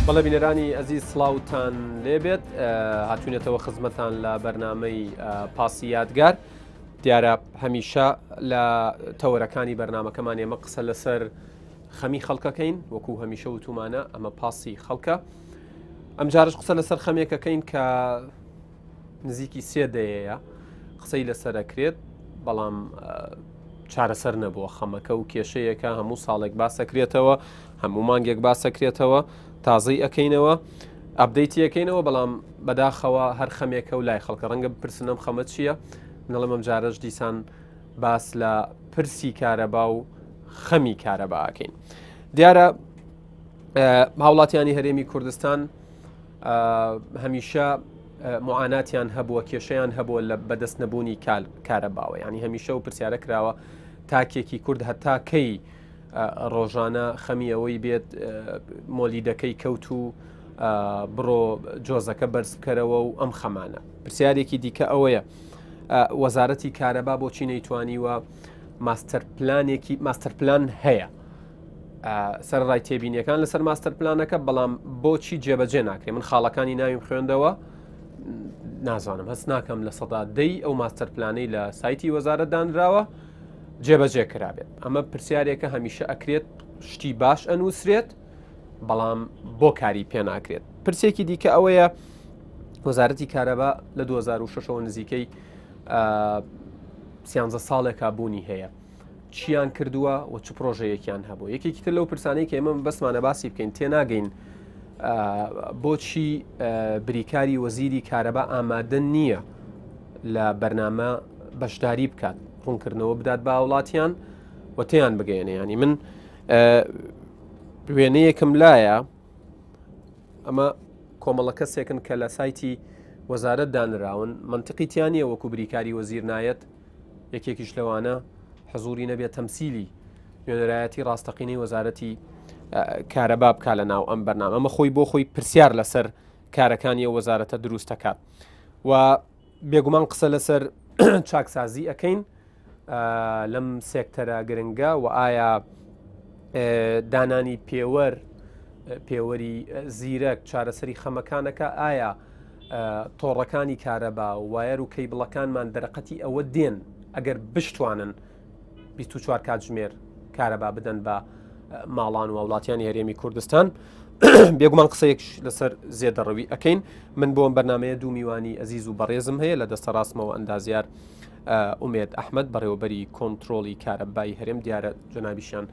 بەڵێ بینەرانی ئەزیز سڵاوتان لێبێت هاتوونەتەوە خزمەتان لە بەرنامەی پاسی یادگار دیارە هەمیشە لە تەوەرەکانی بەرنمەکەمان ئێمە قسە لەسەر خەمی خەڵکەکەین وەکو هەمیشە وتومانە ئەمە پاسی خەڵکە ئەم جارش قسە لەسەر خەمێکەکەین کە نزیکی سێ دەیەیە قسەی لەسەر ئەکرێت بەڵام چارەسەر نەبووە خەمەکە و کێشەیەکە هەموو ساڵێک باسەکرێتەوە هەموو مانگێک باسەکرێتەوە تازەی ئەەکەینەوە update ی ئەەکەینەوە بەڵام بەداخەوە هەر خەمێکە و لای خەڵکە ڕەنگە بپرسنم خەمە چییە نەڵێم ئەم جارەش دیسان باس لە پرسی کارەبا و خەمی کارەباکەین دیارە هاوڵاتیانی هەرێمی کوردستان هەمیشە معاناتیان هەبووە کێشەیان هەبووە لە بەدەست نەبوونی کارەباوە ینی هەمیشە و پرسیارە کراوە تاکێکی کورد هەتا کەی ڕۆژانە خەمی ئەوەی بێت مۆلیدەکەی کەوت و بڕۆ جۆزەکە بەرز بکەرەوە و ئەم خەمانە پرسیارێکی دیکە ئەوەیە وەزارەتی کارەبا بۆچی نەیتوانیوە ماستەر پلانێکی ماستەر پلان هەیە سەرەڕای تێبینیەکان لەسەر ماستەر پلانەکە بەڵام بۆچی جێبەجێ ناکرێ من خاڵەکانی ناویم خوێندەوە نازانم هەست ناکەم 10% ئەو ماستەر پلانەی لە سایتی وەزارەت دانراوە جێبەجێ کرابێت ئەمە پرسیارێکە هەمیشە ئەکرێت شتی باش ئەنووسرێت بەڵام بۆ کاری پێ ناکرێت پرسێکی دیکە ئەوەیە وەزارەتی کارەبا لە 2006ەوە نزیکەی سیانزە ساڵێکا بوونی هەیە چیان کردووە و چ پرۆژەیەکیان هەبوو یەکێکی تر لەو پرسانەی کە ئێمە بەسمانە باسی بکەین تێناگەین بۆچی بریکاری وەزیری کارەبا ئامادە نییە لە بەرنامە بەشداری بکات ڕوونکردنەوە بدات بە وڵاتیان و تێیان بگەێنێ ینی من وێنەیەکم لایە ئەمە کۆمەڵە کەسێکن کە لە سایتی وەزارەت دانراون منطقی تیانە وەکو بریکاری وەزیر نایەت یەکێکیش لەوانە حزوری نەبێت تەمسیلی نوێنەرایەتی ڕاستەقینەی وەزارەتی کارەبا بکا لە ناو ئەم بەرنامە ئەمە خۆی بۆ خۆی پرسیار لەسەر کارەکانی ئەو وەزارەتە دروست دەکات و بێگومان قسە لەسەر چاکسازی ئەەکەین لەم سێکتەرە گرنگە و ئایا دانانی پێوەر پێوەری زیرەک چارەسەری خەمەکانەکە ئایا تۆڕەکانی کارەبا و وایەر و کەیبڵەکانمان دەرەقەتی ئەوە دێن ئەگەر بشتوانن 24 کاتژمێر کارەبا بدەن بە ماڵان و وڵاتیانی هەرێمی کوردستان بێگومان قسەیەک لەسەر زێدەڕەوی ئەەکەین من بۆم بەرنمەیە دوو میوانی ئەزیز و بەڕێزم هەیە لە دەستە ڕاستمەوە ئەندازیار ئومێد ئەحمد بەڕێوەبەری کۆنتترۆلی کارەبای هەرێم دیارە جەنابیشیان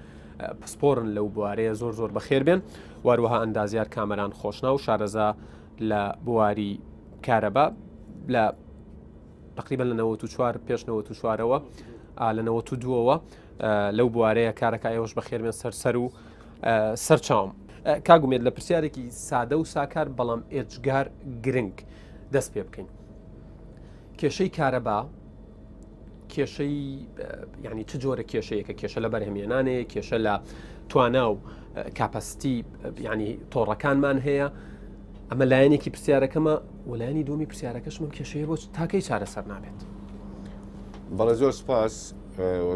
پسپۆرن لەو بوارەیە زۆر زۆر بەخێر بێن واروەها ئەندازیار کامەران خۆشنا و شارەزا لە بواری کارەبا لە تقریبا لە 94 پێش 94ەوە لە 92ەوە لەو بوارەیە کارەکە ئێوەش بەخێربێن سەر سەر و سەرچاوم کاگومێت لە پرسیارێکی سادە و ساکار بەڵام ئێجگار گرنگ دەست پێ بکەین کێشەی کارەبا کێشەی ینی چ جۆرە کێشەیەکە کێشە لە بەرهەمێنانەیە کێشە لە توانا و capacity ینی تۆڕەکانمان هەیە ئەمە لایەنێکی پرسیارەکەمە وەلایانی دومی پرسیارەکەشم کێشەیە بۆ تاکەی چارەسەر نابێت بەڵێ زۆر سپاس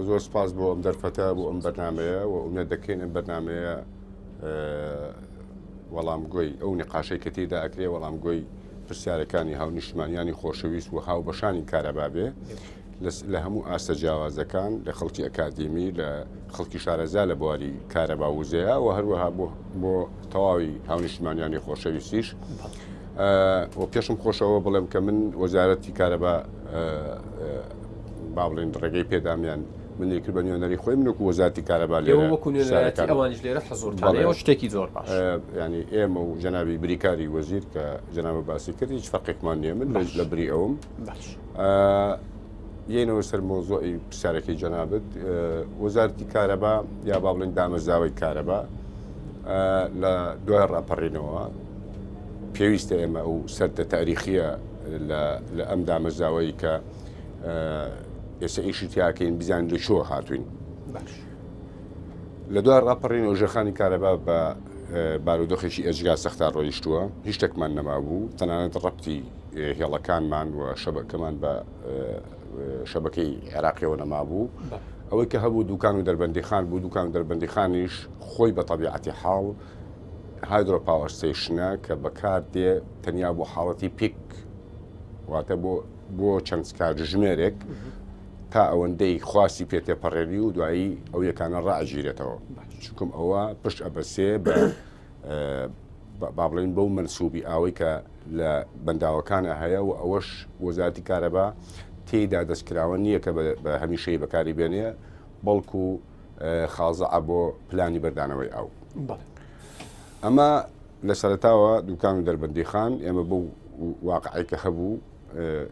زۆر سپاس بۆ ئەم دەرفەتە بۆ ئەم بەرنمەیە و ئومێد دەکەین ئەم بەرنمەیە وەڵامگۆی ئەو نقاشەی کە تێدا ئەکرێ وەڵامگۆی پرسیارەکانی هاونیشتمانیانی خۆشەویست و هاوبەشانی کارەبا بێ لە هەموو ئاستە جیاوازەکان لە خەڵکی ئەکادیمی لە خەڵکی شارەزا لە بواری کارەبا وزەیە و هەروەها بۆ تەواوی هاونیشتمانیانی خۆشەویستیش و پێشم خۆشەوە بڵێم کە من وەزارەتی کارەبا با بڵێن ڕێگەی پێدامیان منی کرد بە نوێنەری خۆی من وەکو وەزارەتی کارەبا لێرە وەکو نوێنەرایەتی ئەوانیش لێرە حزوورتان هەیە و شتێکی زۆر باش. ینی ئێمە و جەنابی بریکاری وەزیر کە جەنابە باسی کرد هیچ فەرقێکمان نییە من باش. لە بری ئەوم باش. یەینەوە سەر مۆزۆی پرسیارەکەی جەنابت وەزارەتی کارەبا یا با بڵێن دامەزراوەی کارەبا لە دوای ڕاپەڕینەوە پێویستە ئێمە ئەو سەردە تاریخیە لە ئەم دامەزراوەی کە ئێستا ئیشی تیاکەین بزانین لە کوێوە هاتوین باش لە دوای ڕاپەڕین ژێرخانی کارەبا بە بارودۆخێکی ئێجگار سەختا ڕۆیشتووە هیچ شتێکمان نەمابوو تەنانەت ڕەبتی هێڵەکانمان و شەبەکەمان بە شەبەکەی عێراقیەوە نەمابوو ئەوەی کە هەبوو دوکان و دەربەندیخان بوو دوکان و دەربەندیخانیش خۆی بە تەبیعەتی حاڵ. hydro power station ە کە بەکار دێ تەنیا بۆ حاڵەتی peak واتە بۆ بۆ چەند کاتژمێرێک تا ئەوەندەی خواستی پێ تێپەڕێنی و دوایی ئەو یەکانە ڕائەگیرێتەوە چونکم ئەوە پشت ئەبەسێ بە با بڵێین بەو مەنسوبی ئاوەی کە لە بەنداوەکانە هەیە و ئەوەش وەزارەتی کارەبا تێیدا دەستکراوە نییە کە بە هەمیشەی بەکاری بێنێ بەڵکو خازعە بۆ پلانی بەردانەوەی ئاو. ئەمە لە سەرتاوە دوکان و دەربەندیخان ئێمە بۆ واقعی کە هەبوو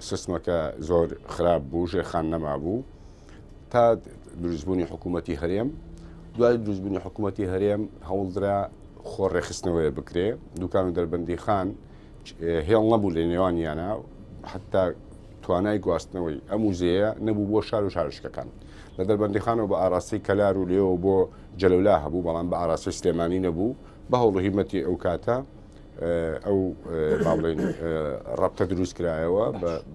سیستمەکە زۆر خراپ بوو ژێرخان نەمابوو تا دروستبوونی حکوومەتی هەرێم دوای دروستبوونی حکوومەتی هەرێم هەوڵدرا خۆ ڕێخستنەوەیە بکرێ دوکان و دەربەندی خان هێڵ نەبوو لە نێوانیانە حتا توانای گواستنەوەی ئەم وزەیە نەبوو بۆ شار و شارشکەکان لە دەربەندیخانەوە بە ئاراستەی کەلار و لێەوە بۆ جەلەولا هەبوو بەڵام بە ئاراستەی سلێمانی نەبوو بە هەوڵ و هیمەتی ئەو کاتە ئەو با بڵێین ڕەبتە دروست کرایەوە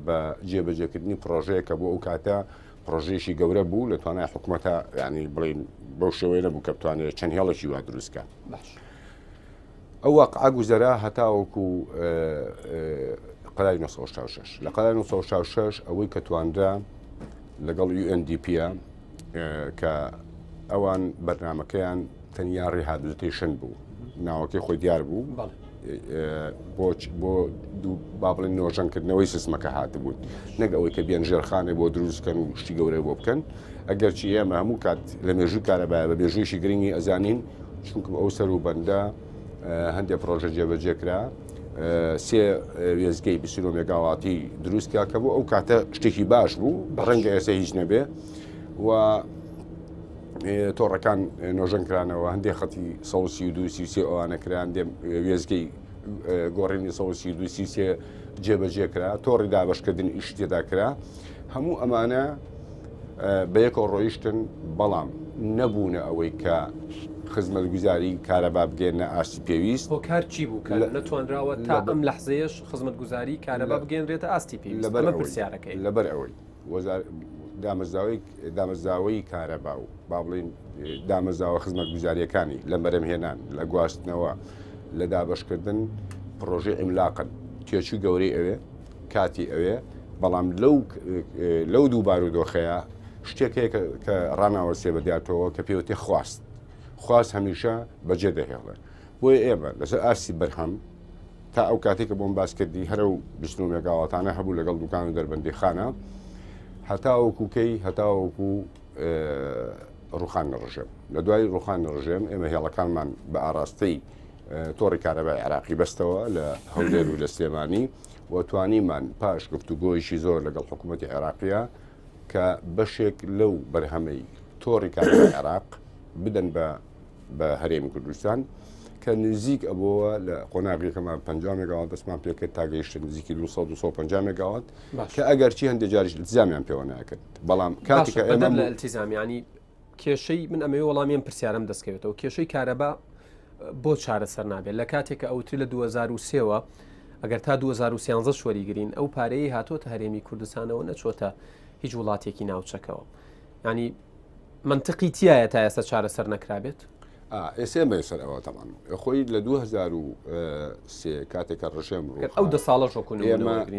بە جێبەجێکردنی پرۆژەیە کە بۆ ئەو کاتە پرۆژەیەکی گەورە بوو لە توانای حکوومەتە ینی بڵین بەو شێوەیە نەبوو کە بتوانێت چەند هێڵێکی وا دروستکە ئەو واقعە گوزەرا هەتاوەکو قەراری 1966 لە قەراری 1966 ئەوەی کە توانرا لەگەڵ UNDP کە ئەوان بەرنمەکەیان تەنیا rehabilitation بوو ناوەکەی خۆی دیار بوو بۆ بۆ با بڵێن نۆژەنکردنەوەی سیستمەکە هاتبوون نەک ئەوەی کە بێن ژێرخانێ بۆ دروستکەن و شتی گەورەی بۆ بکەن ئەگەرچی ئێمە هەموو کات لە مێژووی کارەبایە بە مێژوویشی گرنگی ئەزانین چونکم ئەو سەر و بەندە هەندێک پرۆژە جێبەجێ کرا سێ وێزگەی 29 مێگاواتی دروست کرا کە بۆ ئەو کاتە شتێکی باش بوو ڕەنگە ئێستا هیچ نەبێ و تۆڕەکان نۆژەن کرانەوە هەندێک خەتی 132 33 ئەوانە کران دێم وێزگەی گۆڕینی 132 33 جێبەجێ کرا تۆڕی دابشکردن ئیش تێدا کرا هەموو ئەمانە بەیەکەوە ڕۆیشتن بەڵام نەبوونە ئەوەی کە خزمەتگوزاری کارەبا بگەێنە ئاستی پێویست. هۆکار چی بوو کە نەتوانراوە تا ئەم لەحزەیەش خزمەتگوزاری کارەبا بگەێنرێتە ئاستی پێویست؟ ئەمە پرسیارەکەی. لەبەر ئەوەی دامەزراوەی کارەبا و با بڵێین دامەزراوە خزمەتگوزارییەکانی لە بەرهەمهێنان، لە گواستنەوە، لە دابەشکردن پڕۆژەی عیملاقن، تێچووی گەورەی ئەوێ، کاتی ئەوێ، بەڵام لەو لەو دوو بارودۆخەیە شتێک هەیە کە ڕاناوەستێ بە دیارتەوە کە پێوتێ خواست خواست هەمیشە بەجێ دەهێڵێ بۆیە ئێمە لەسەر ئاستی بەرهەم تا ئەو کاتێک کە بۆم باس کردی هەرە و 29 مێگاواتانە هەبوو لەگەڵ دوکان و دەربەندیخانە هەتاوەکو کەی هەتاوەکو ڕوخان ڕژێم لە دوای ڕوخان ڕژێم ئێمە هێڵەکانمان بە ئاراستەی تۆڕی کارەبای عێراقی بەستەوە لە هەولێر و لە سلێمانی و توانیمان پاش گفتوگۆیەکی زۆر لەگەڵ حکوومەتی عێراقیە کە بەشێک لەو بەرهەمەی تۆڕی کارەبای عێراق بدەن بە بە هەرێمی کوردستان کە نزیک ئەبەوە لە قۆناغیەکەمان 50 مێگاوات دەستمان پێکرد تا گەیشتە نزیکی 200 250 مێگاوات کە ئەگەرچی هەندێک جاریش التزامیان پێوە ناکرد بەڵام کاتێک کە ئێمە لە التزامیانی کێشەی من ئەمەوێ وەڵامی ئەم پرسیارەم دەستکەوێتەوە کێشەی کارەبا بۆ چارەسەر نابێت لە کاتێک کە ئەوتری لە 2023ەوە ئەگەر تا 2013 شوەریگرین ئەو پارەیە هاتۆتە هەرێمی کوردستانەوە نەچۆتە هیچ وڵاتێکی ناوچەکەوە ینی منطقی تایە تا ئێستا چارەسەر نەکرابێت ئێسێ بەسەر ئەوە تەمان خۆی لە 2023 کاتێکە ڕژێم ئەو دە ساڵە شۆکون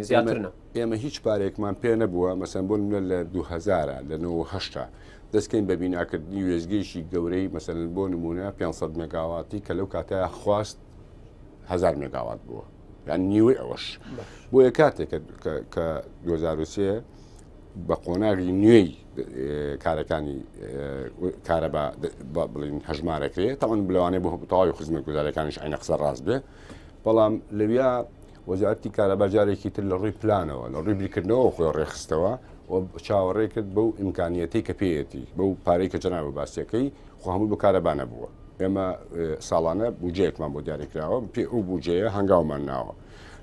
زیاتر ئێمە هیچ پارێکمان پێ نەبووە مەسەن بۆ نمونە لە 2000 لە 98 دەستکەین بە بیناکردنی وێستگەیەکی گەورەی مەسەلەن بۆ نمونە 500 مێگاواتی کە لەو کاتەیا خواست 1000 مێگاوات بووە یان نیوەی ئەوەش بۆیە کاتێک کە 2023 بە قۆناغی نوێی کارەکانی کارەبا بڵین هەژمارەکرێ تاوان بلوانێ بۆ تەواوی خزمەت گوزارەکانیش عینە قسە ڕاست بێ بەڵام لەویا وەزارەتی کارەبا جارێکی تر لە ڕووی پلانەوە، لە ڕووی بیرکردنەوەوە خۆی ڕێکخستەوە و چاوەڕێ کرد بەو ئیمکانیەتەی کە پێیەتی، بەو پارەی کە جەنابت باسیەکەی، خۆ هەمووی بۆ کارەبا نەبووە. ئێمە ساڵانە بودجەیەکمان بۆ دیاریکراوە، پێی ئەو بودجەیە هەنگاومان ناوە.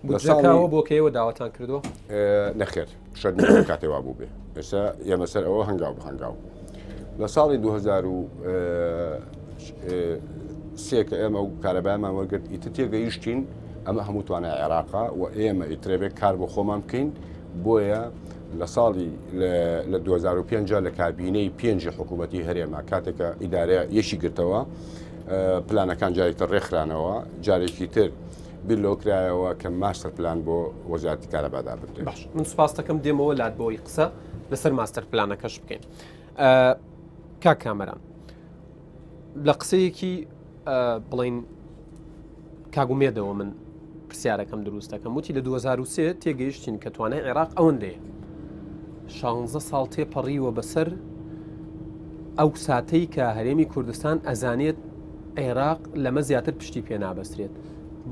لە ساڵی بۆ کەیەوە داواتان کردووە؟ نەخێر، شەرت نییە ئەو کاتێ وا بووبێ. ئێستا ئێمە سەر ئەوە هەنگاو بە هەنگاو. لە ساڵی 2003 کە ئێمە و کارەبایمان وەرگرت ئیتر تێگەیشتین ئەمە هەموو توانای عێراقا و ئێمە ئیترەبێت کار بۆ خۆمان بکەین بۆیە لە ساڵی لە 2005 لە کابینەی پێنجی حکوومەتی هەرێمە کاتێکە ئیدارە یەکی گرتەوە. پلانەکان جارێکی تر ڕێکخرانەوە، جارێکی تر بیر لەوە کرایەوە کە master plan بۆ وەزارەتی کارەبا دابنرێت. باش من سوپاست دەکەم دێمەوە لات بۆی قسە لەسەر master plan ەکەش بکەین. کاک کامەران لە قسەیەکی بڵین کاگومێدەوە من پرسیارەکەم دروست دەکەم وتی لە 2023 تێگەیشتین کە توانای عێراق ئەوەندەیە 16 ساڵ تێپەڕیوە بەسەر ئەو ساتەی کە هەرێمی کوردستان ئەزانێت عێراق لەمە زیاتر پشتی پێ نابەسترێت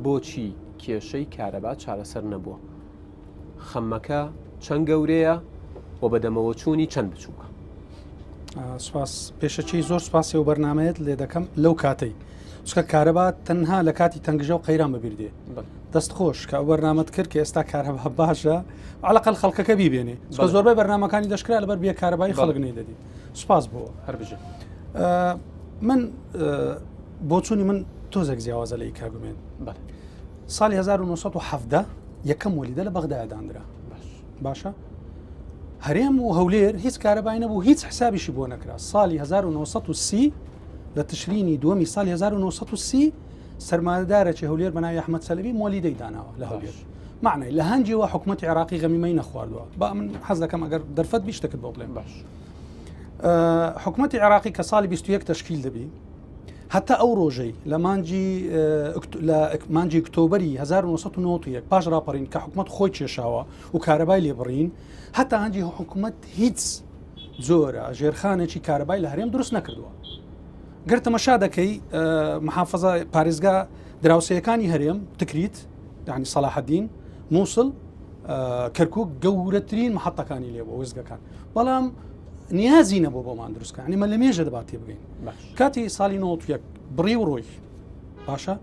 بۆچی کێشەی کارەبا چارەسەر نەبووە خەمەکە چەند گەورەیە و بەدەمەوەچوونی چەند بچووکە؟ سپاس پێشەکی زۆر سپاسی و بەرنمەیەت لێ دەکەم لەو کاتەی چکە کارەبا تەنها لە کاتی تەنگژە و قەیران بەبیر دێ دەست خۆش کە ئەو بەرنامەت کرد کە ئێستا کارەبا باشە علاقل خەڵکەکە بیبێنێ چکە زۆربەی بەرنمەکانی دەشکرا لەبەر بێ کارەبای خەڵک نەی دەدی سپاس بۆ هەربژێ من بۆچوونی من تۆزێک جیاوازە لە کاگومێن ساڵی 1970 یەکەم وەلیدە لە بەغدایە دانرا باشە هەرێم و هەولێر هیچ کارەبای نەبوو هیچ حسابیشی بۆ نەکرا ساڵی 1930 لە تشرینی دووەمی ساڵی 1930 سەرمایەدارێکی هەولێر بە ناوی ئەحمەد سەلەبی مۆلیدەی داناوە لە هەولێر معنای لە هەنجیەوە حکوومەتی عێراقی غەمیمەی نەخواردووە با من حەز دەکەم ئەگەر دەرفەت بیشتەکرد بۆ بڵێم باش حکوومەتی عێراقی کە ساڵی 21 تشکیل دەبی هەتا ئەو ڕۆژەی لە مانگی لە مانگی ئۆکتۆبەری 1991 پاش ڕاپەڕین کە حکوومەت خۆی کێشاوە و کارەبای لێبڕین هەتا هەنجی حکوومەت هیچ جۆرە ژێرخانێکی کارەبای لە هەرێم دروست نەکردووە گەر تەمەشا دەکەی محافظە پارێزگا دراوسەکانی هەرێم تکریت یعنی سەلاحەدین مووسڵ کەرکک گەورەترین محەتەکانی لێ بۆ وێزگەکان بەڵام نیازی نەبوو بۆمان دروستکە ئەمە لە مێژە دەبات تێ بگەین کاتی ساڵی 91 بڕی و ڕۆی باشە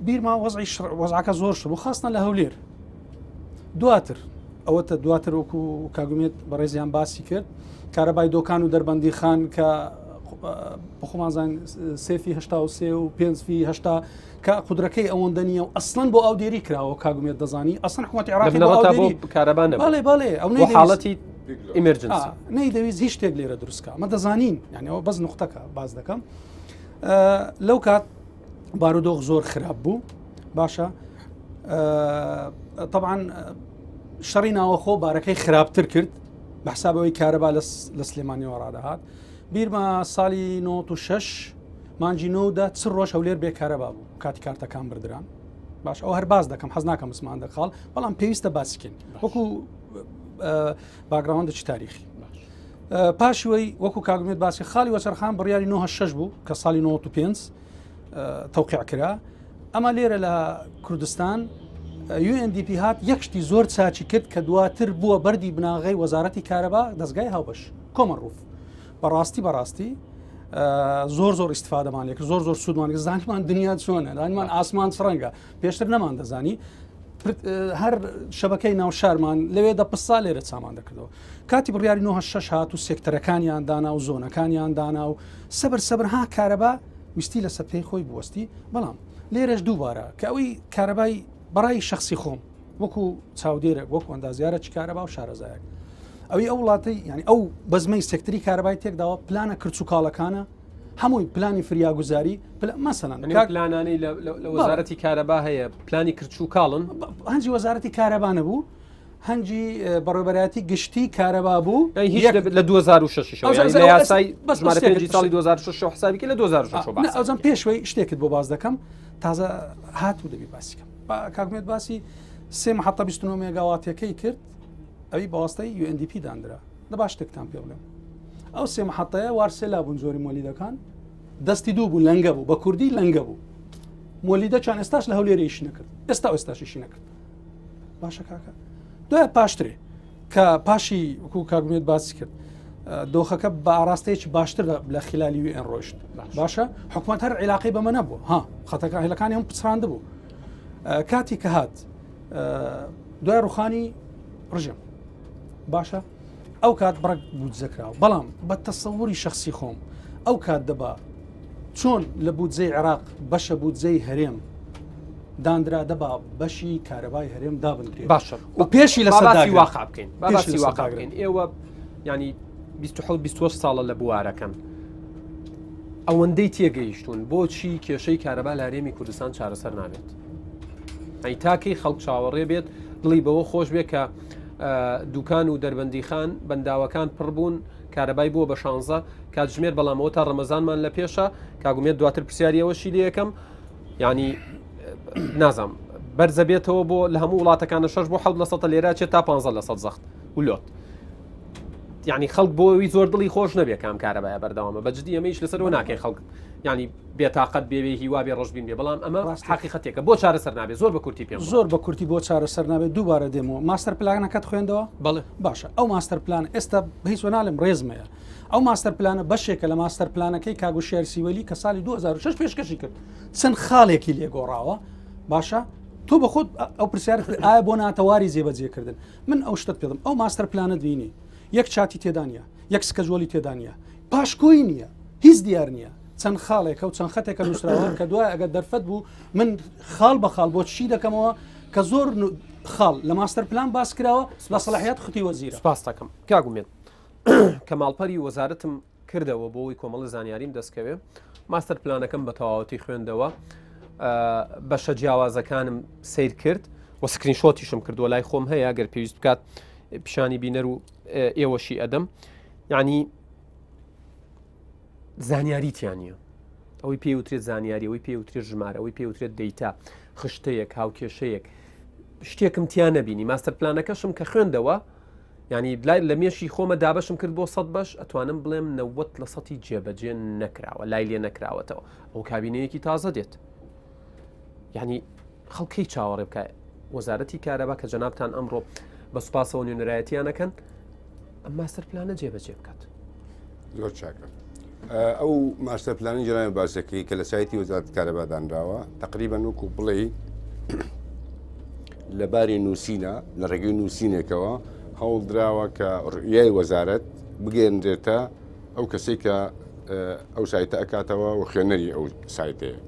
بیرما وەزعی وەزعەکە زۆر شبوو خاستە لە هەولێر دواتر ئەوەتە دواتر وەکو کاگومێت بەڕێزیان باسی کرد کارەبای دۆکان و دەربەندی خان کە بخۆمانزان سێفی هشتا و سێ و پێنجفی هشتا کە قودرەکەی ئەوەندە نییە و ئەسڵەن بۆ ئاودێری کراوە کاک ئومێد دەزانی ئەسڵەن حکوومەتی عێراقی بۆ ئاودێری کارەبا نەبوو بەڵێ بەڵێ ئەو بۆ حاڵەتی emergency نەیدەویست هیچ شتێک لێرە دروست کا ئەمە دەزانین یعنی ئەوە بەس نوقتەکە باس دەکەم لەو کات بارودۆخ زۆر خراپ بوو باشە طبعا شەڕی ناوەخۆ بارەکەی خراپتر کرد بە حسابەوەی کارەبا لە سلێمانیەوە ڕادەهات بیرمە ساڵی 96 مانگی نۆ دا چ ڕۆژ هەولێر بێ کارەبا بوو کاتی کارتەکان بردران باش ئەو هەر باز دەکەم حەز ناکەم بسمان دەخاڵ بەڵام پێویستە باسیکەین وەکو background ێکی تاریخی پاشوەی وەکو کاگومێت باسی خاڵی وەچەرخان بڕیاری 96 بوو کە ساڵی 95 تەوقیع کرا ئەمە لێرە لە کوردستان UNDP هات یەکشتی زۆر چاچی کرد کە دواتر بووە بەردی بناغەی وەزارەتی کارەبا دەستگای هاوبەش common roof بەڕاستی بەڕاستی زۆر زۆر ئیسفادەمان لێکرد زۆر زۆر سوودمان کرد زانیمان دنیا چۆنە زانیمان ئاسمان چ ڕەنگە پێشتر نەمان دەزانی هەر شەبەکەی ناو شارمان لەوێ دەپسا لێرە چامان دەکردەوە کاتی بڕیاری 96 هات و سێکتەرەکانیان دانا و زۆنەکانیان دانا و سەبر سەبر ها کارەبا ویستی لە سەپێی خۆی بوەستی بەڵام لێرەش دووبارە کە ئەوەی کارەبای بەڕای شخصی خۆم وەکو چاودێرێک وەکو ئەندازیارێکی کارەبا و شارەزایەک ئەوی ئەو وڵاتەی یعنی ئەو بەزمەی سێکتری کارەبای تێکداوە پلانە کرچ و کاڵەکانە هەمووی پلانی فریاگوزاری مەسەلەن پلانانەی لە وەزارەتی کارەبا هەیە پلانی کرچ و کاڵن هەنجی وەزارەتی کارەبا نەبوو هەنجی بەڕێبەرایەتی گشتی کارەبا بوو هیچ لە 2006 لە یاسای بەس ساڵی 2006 حسابی لە 2006 ئەوزم پێشوەی شتێکت بۆ باز دەکەم تازە هاتوو دەبی باسیکەم کاک ئومێد باسی سێ محەتە 29 مێگاواتەکەی کرد ئەوی بەواستەی UNDP دانرا دە باش شتێکتان پێ بڵێم ئەو سێ محەتەیە وارسێلا بوون زۆری مۆلیدەکان دەستی دوو بوو لەنگە بوو بە کوردی لەنگە بوو مۆلیدەچان ئێستاش لە هەولێر ئیش نەکرد ئێستا ئێستاشیشی نەکرد باشە کاکە دوای پاشترێ کە پاشی وەکو کاک ئومێد باسی کرد دۆخەکە بە ئاراستەیەکی باشتر لە خلالی وێن ڕۆشت باشە حکوومەت هەر عیلاقی بەمە نەبوو ها خەتەکە هێلەکانی هەم پچراند بوو کاتی کە هات دوای ڕوخانی ڕژێم باشە ئەو کات بڕک بودجەکراوە بەڵام بە تەسەوری شخصی خۆم ئەو کات دەبا چۆن لە بودجەی عێراق بەشە بودجەی هەرێم دانرا دەبا بەشی کارەبای هەرێم دابنرێت باشە و پێشی لە باسی واقع بکەین باسی واقع بکەین ئێوە ینی 27 ساڵە لە بوارەکەن. ئەوەندەی تێگەیشتون بۆچی کێشەی کارەبا لە هەرێمی کوردستان چارەسەر نابێت؟ ئەی تاکەی خەڵک چاوەڕێ بێت دڵی بەوە خۆش بێ کە دوکان و دەربەندیخان بەنداوەکان پڕ بوون کارەبای بووە بە شانزە کاتژمێر بەڵامەوە تا ڕەمەزانمان لە پێشە کاگومێت دواتر پرسیاری ئەوەشی لەکەم ینی نازام بەرزە بێتەوە بۆ لە هەموو وڵاتەکانە 6 بۆ حەوت لە سەتە لێرا چێت تا 15 لە سەد زەخت و لۆت یعنی خەڵک بۆ ئەوی زۆر دڵی خۆش نەبێ کام کارەبایە بەردەوامە بە جدی ئەمەیش لەسەرەوە ناکەین خەڵک یعنی بێتاقەت بێ بێ هیوا بێ ڕەشبین بێ بەڵام ئەمە حقیقەتێکە بۆ چارەسەر نابێ زۆر بە کورتی پێم زۆر بە کورتی بۆ چارەسەر نابێت دووبارە دێمەوە ماستەر پلانەکەت خوێندەوە بەڵێ باشە ئەو ماستەر پلان ئێستا هیچ وەناڵێم ڕێزمەیە ئەو ماستەر پلانە بەشێکە لە ماستەر پلانەکەی کاک وشیار سیوەلی کە ساڵی 2006 پێشکەشی کرد چەند خاڵێکی لێگۆڕاوە باشە تۆ بە خۆت ئەو پرسیار ئایا بۆ ناتەواری جێبەجێکردن من ئەو شتت پێدم ئەو ماستەر پلانت بینی یەک chart ی تێدا نییە یەک schedule ی تێدا نییە پاشکۆی نییە هیچ دیار نییە چەند خاڵێکە و چەند خەتێکە نووسراوە کە دوای ئەگەر دەرفەت بوو من خاڵ بە خاڵ بۆ چی دەکەمەوە کە زۆر خاڵ لە ماستەر پلان باس کراوە لە سەڵاحیات خودی وەزیرە سپاس دەکەم کاک ئومێد کە ماڵپەری وەزارەتم کردەوە بۆ ئەوەی کۆمەڵە زانیاریم دەستکەوێ ماستەر پلانەکەم بە تەواوەتی خوێندەوە بەشە جیاوازەکانم سیر کرد و screenshot یشم کردووە لای خۆم هەیە گەر پێویست بکات پیشانی بینەر و ئێوەشی ئەدەم یعنی زانیاری تیانە ئەوەی پێوترێت زانیاری ئەوەی پێوترێت ژمارە ئەوەی پێوترێت data خشتەیەک هاوکێشەیەک شتێکم تیا نەبینی ماستەر پلانەکەشم کە خوێندەوە یانی لای لە مێشی خۆمە دابەشم کرد بۆ سەد بەش ئەتوانم بڵێم نەوەت لە سەتی جێبەجێ نەکراوە لای لێ نەکراوەتەوە ئەو کابینەیەکی تازە دێت یعنی خەڵکی چاوەڕێ بکە وەزارەتی کارەبا کە جەنابتان ئەمڕۆ بە سوپاسەوە نوێنەرایەتیانەکەن ئەم ماستەر پلانە جێبەجێ بکات زۆر چاکە ئەو ماستەر پلانی جەنابی باسەکەی کە لە سایتی وەزارەت کارەبا دانراوە تقریبا وەکو بڵێ لە باری نووسینە لە ڕێگەی نووسینێکەوە هەوڵدراوە کە ڕوئیای وەزارەت بگەێنرێتە ئەو کەسێک کە ئەو سایتە ئەکاتەوە و خوێنەری ئەو سایتەیە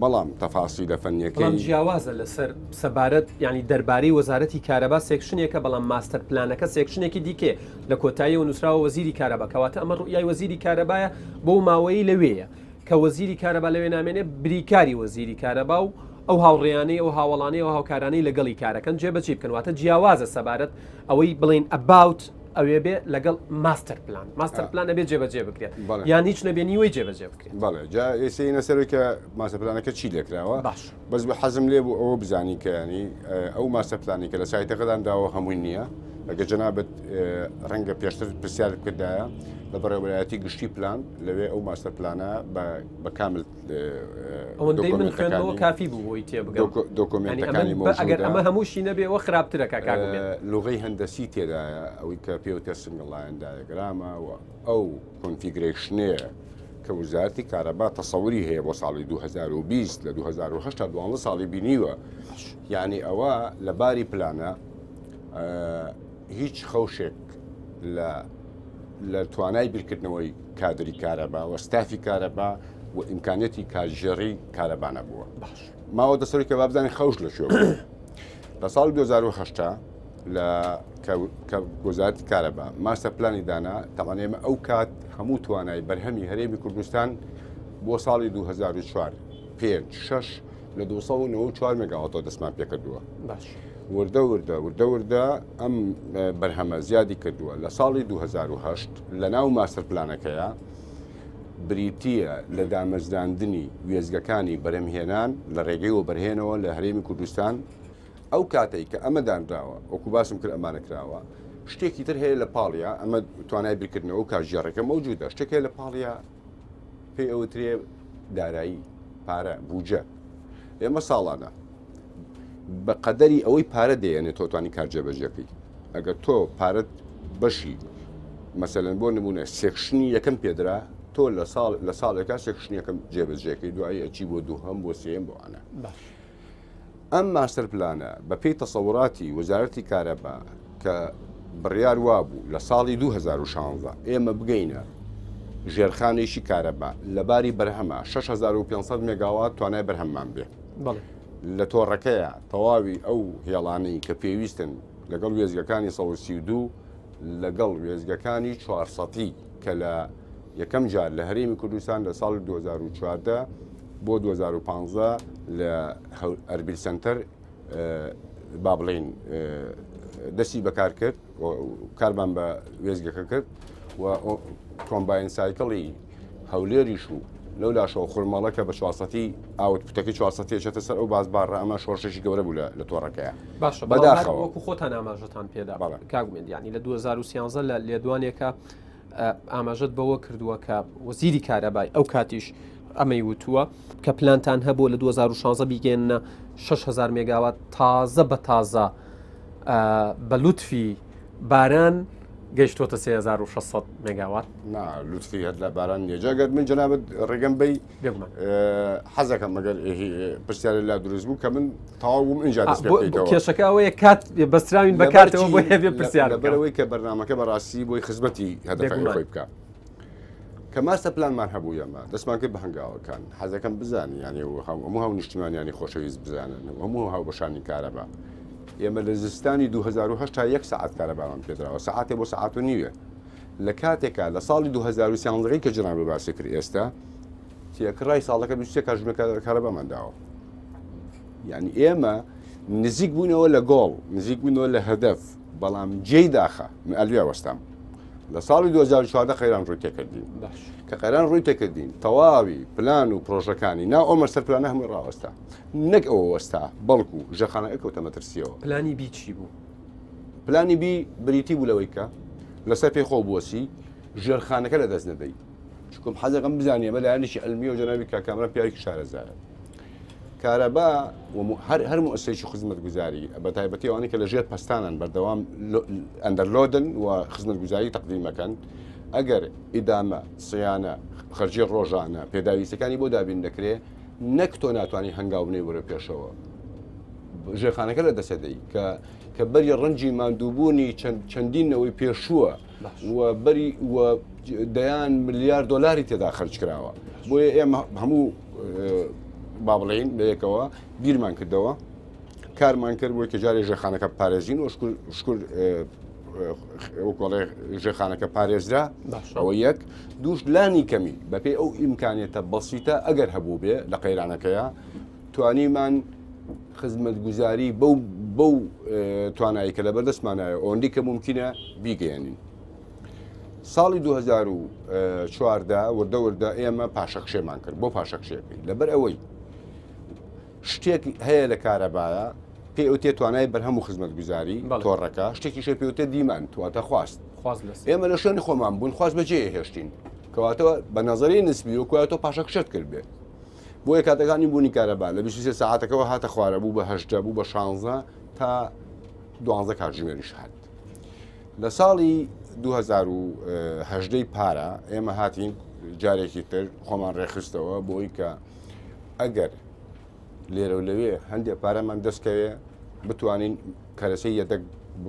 بەڵام تەفاسیلە فەنیەکەی جیاوازە لەسەر سەبارەت ینی دەربارەی وەزارەتی کارەبا section ێکە بەڵام ماستەر پلانەکە section ێکی دیکێ لە کۆتاییەوە نووسراوە وەزیری کارەبا کەواتە ئەمە ڕوئیای وەزیری کارەبایە بۆ ماوەیە لەوێیە کە وەزیری کارەبا لەوێ نامێنێ بریکاری وەزیری کارەبا و ئەو هاوڕێیانەی ئەو هاوەڵانەی ئەو هاوکارانەی لەگەڵی کارەکەن جێبەجێی بکەن واتە جیاوازە سەبارەت ئەوەی بڵێین about ئەوێ بێ لەگەڵ ماستەر پلان ماستەر پلان ئەبێ جێبەجێ بکرێت یان هیچ نەبێ نیوەی جێبەجێ بکرێت بەڵێ جا ئێسەینە سەرەوەی کە ماستەر پلانەکە چی لێکراوە باش بەس بە حەزم لێ بوو ئەوە بزانی کە ینی ئەو ماستەر پلانی کە لە سایتەکەدان داوە هەمووی نییە ئەگە جەنابت ڕەنگە پێشتر پرسیارت بکردایە لە بەڕێوەبەرایەتی گشتی پلان لەوێ ئەو ماستەر پلانە بە کامل ئەوەندەی من خوێندنەوە کافی بوو بۆی تێبگەم دۆکۆمێنتەکانی ئەگەر ئەمە هەمووشی نەبێ ئەوە خراپترە کاک ئومێد. لوغەی هەندەسی تێدایە ئەوەی کە پێوتە single line diagram ە و ئەو configuration ەیە کە وزارەتی کارەبا تەسەوری هەیە بۆ ساڵی 2020 لە 2008 تا 12 ساڵی بینیوە یعنی ئەوە لە باری پلانە هیچ خەوشێک لە لە توانای بیرکردنەوەی کادری کارەبا و ستافی کارەبا و ئیمکانیەتی کارگێڕی کارەبا نەبووە. باش. ماوە دەسەری کە بابزانین خەوش لە کوێ بوو. لە ساڵی 2008 لە کە وەزارەتی کارەبا ماستەر پلانی دانا تەبعەن ئێمە ئەو کات هەموو توانای بەرهەمی هەرێمی کوردستان بۆ ساڵی 2004 5 6 لە 294 مێگاواتەوە دەستمان پێکردووە. باش. وردە وردە وردە وردە ئەم بەرهەمە زیادی کردووە لە ساڵی 2008 لە ناو ماستەر پلانەکەیە بریتییە لە دامەزراندنی وێستگەکانی بەرهەمهێنان لە ڕێگەی وەبەرهێنەوە لە هەرێمی کوردستان، ئەو کاتەی کە ئەمە دانراوە وەکو باسم کرد ئەمانە کراوە شتێکی تر هەیە لە پاڵیا ئەمە توانای بیرکردنەوە و کارگێڕەکە مەوجودە شتێک هەیە لە پاڵیا پێی ئەوترێ دارایی پارە بوجە ئێمە ساڵانە بە قەدەری ئەوەی پارە دەیەنێ تۆ توانی کار جێبەجێ بکەی ئەگەر تۆ پارەت بەشی مەسەلەن بۆ نمونە section ی یەکەم پێدرا تۆ لە ساڵ لە ساڵێکا section یەکەم جێبەجێکەی دوایی ئەچی بۆ دووهەم بۆ سێم بۆ ئەنە ئەم ماستەر پلانە بە پێی تەسەوراتی وەزارەتی کارەبا کە بڕیار وابوو لە ساڵی 2016 ئێمە بگەینە ژێرخانێکی کارەبا لەباری بەرهەمە 6500 مێگاوات توانای بەرهەممان بێ لە تۆڕەکەیە تەواوی ئەو هێڵانەی کە پێویستن لەگەڵ وێستگەکانی 132 لەگەڵ وێستگەکانی 400 کە لە. یەکەم جار لە هەرێمی کوردستان لە ساڵی 2014 بۆ 2015 لە ئەربیل سنتەر با بڵین دەستی بەکار کرد کارمان بە وێزگەکە کرد و combined cycle ی هەولێریش و لەو لاشەوە خورماڵەکە بە چوارسەتی output ەکەی چوارسەتی ئەچێتە سەر ئەو busbar ە ئەمە شۆڕشێکی گەورە بوو لە تۆڕەکەیە. باشە بەداخەوە وەکو خۆتان ئاماژەتان پێدا کاک ئومێد یانی لە 2013 لە لێدوانێکە ئاماژەت بەوە کردووە کە وەزیری کارەبای ئەو کاتیش ئەمەی وتووە کە پلانتان هەبوو لە 2016 بیگەێنە 6000 مێگاوات تازە بە تازە بە لوتفی باران گەیشتۆتە 3600 مێگاوات. نا لوتفی هەر لە باران نییە جا گەر من جەنابت ڕێگەم بەی بێگومان حەزەکەم مەگەر پرسیارە لا دروست بوو کە من تەواو بووم ئینجا دەست پێ بکەیتەوە. کێشەکە ئەوەیە کات بەستراوین بە کاتەوە بۆ هەبێ پرسیار بکەم. لەبەرئەوەی کە بەرنامەکە بەڕاستی بۆی خزمەتی هەدەفەکەی خۆی بکا. کە master plan مان هەبوو ئێمە دەستمان کرد بە هەنگاوەکان حەزەکەم بزانن یانێ و هەموو هاونیشتیمانیانی خۆشەویست بزانن و هەموو هاوبەشانی کارەبا ئێمە لە زستانی 2008 تا یەک سەعات کارەبامان پێدراوە سەعاتێ بۆ سەعات و نیوێ لە کاتێکا لە ساڵی 2013 کە جنابی باسی کرد ئێستا تێکڕای ساڵەکە 23 کاتژمێر کارەبامان داوە یعنی ئێمە نزیک بوونەوە لە گۆڵ نزیک بوونەوە لە هەدەف بەڵام جێی داخە من ئەلوێ وەستام لە ساڵی 2014 قەیران ڕووی تێکردین کە قەیران ڕووی تێکردین تەواوی پلان و پرۆژەکانی نا ئەو master plan ە هەمووی ڕاوەستا نەک ئەوە وەستا بەڵکو ژێرخانەکە کەوتە مەترسیەوە پلانی B چی بوو؟ پلانی B بریتی بوو لەوەی کە لەسەر پێی خۆ بوەسی ژێرخانەکە لە دەست نەدەی چکم حەزەکەم بزانانی ئەمە لایەنێکی عیلمیە و جەنابی کاک کامران پیاوێکی شارەزایە کارەبا هەر هەر موسسەیەکی خزمەتگوزاری بە تایبەتی ئەوانەی کە لە ژێر پەستانن بەردەوام under load ن و خزمەتگوزاری تەقدیمەکەن ئەگەر ئیدامە سیانە خەرجی ڕۆژانە پێداویستەکانی بۆ دابین دەکرێ نەک تۆ ناتوانانی هەنگاو بنێی بەرەو پێشەوە ژێرخانەکە لە دەسە دەی کە کە بەری ڕەنجی ماندووبوونی چەندین نەوەی پێشووە و بەری و دەیان ملیار دۆلاری تێدا خەرج کراوە بۆیە ئێمە هەموو با بڵێین بەیەکەوە بیرمان کردەوە کارمان کرد بۆی کە جارێ ژێرخانەکە پارێزین و شکر شکر وەکۆڵێ ژێرخانەکە پارێزرا ئەوە یەک دووش لانی کەمی بەپێی ئەو ئیمکانێتە بەسیتە ئەگەر هەبوو بێ لە قەیرانەکەیە توانیمان خزمەتگوزاری بەو بەو توانایی کە لەبەردەستمانایە ئەوەندەی کە مومکینە بیگەیەنین. ساڵی 2014 وردە وردە ئێمە پاشەکشێمان کرد بۆ پاشەکشێ بکەین لەبەر ئەوەی شتێک هەیە لە کارەبایە پێ ئەوتێ توانای بەرهەم و خزمەتگوزاری تۆڕەکە شتێکی شێ پێوتێ demand واتە خواست ئێمە لە شوێنی خۆمان بوون خواست بەجێ هێشتین کەواتەوە بە نظری نسبی وەکوایە تۆ پاشەکشەت کرد بێت بۆیە کاتەکانی بوونی کارەبا لە 23 سەعاتەکەوە هاتە خوارە بوو بە هەژدە بوو بە شانزە تا دوانزە کاتژمێریش هات لە ساڵی 2010 پارە ئێمە هاتین جارێکی تر خۆمان ڕێخستەوە بۆی کە ئەگەر لێرە و لەوێ هەندێک پارەمان دەستکەوێ بتوانین کەرەسەی یەدەگ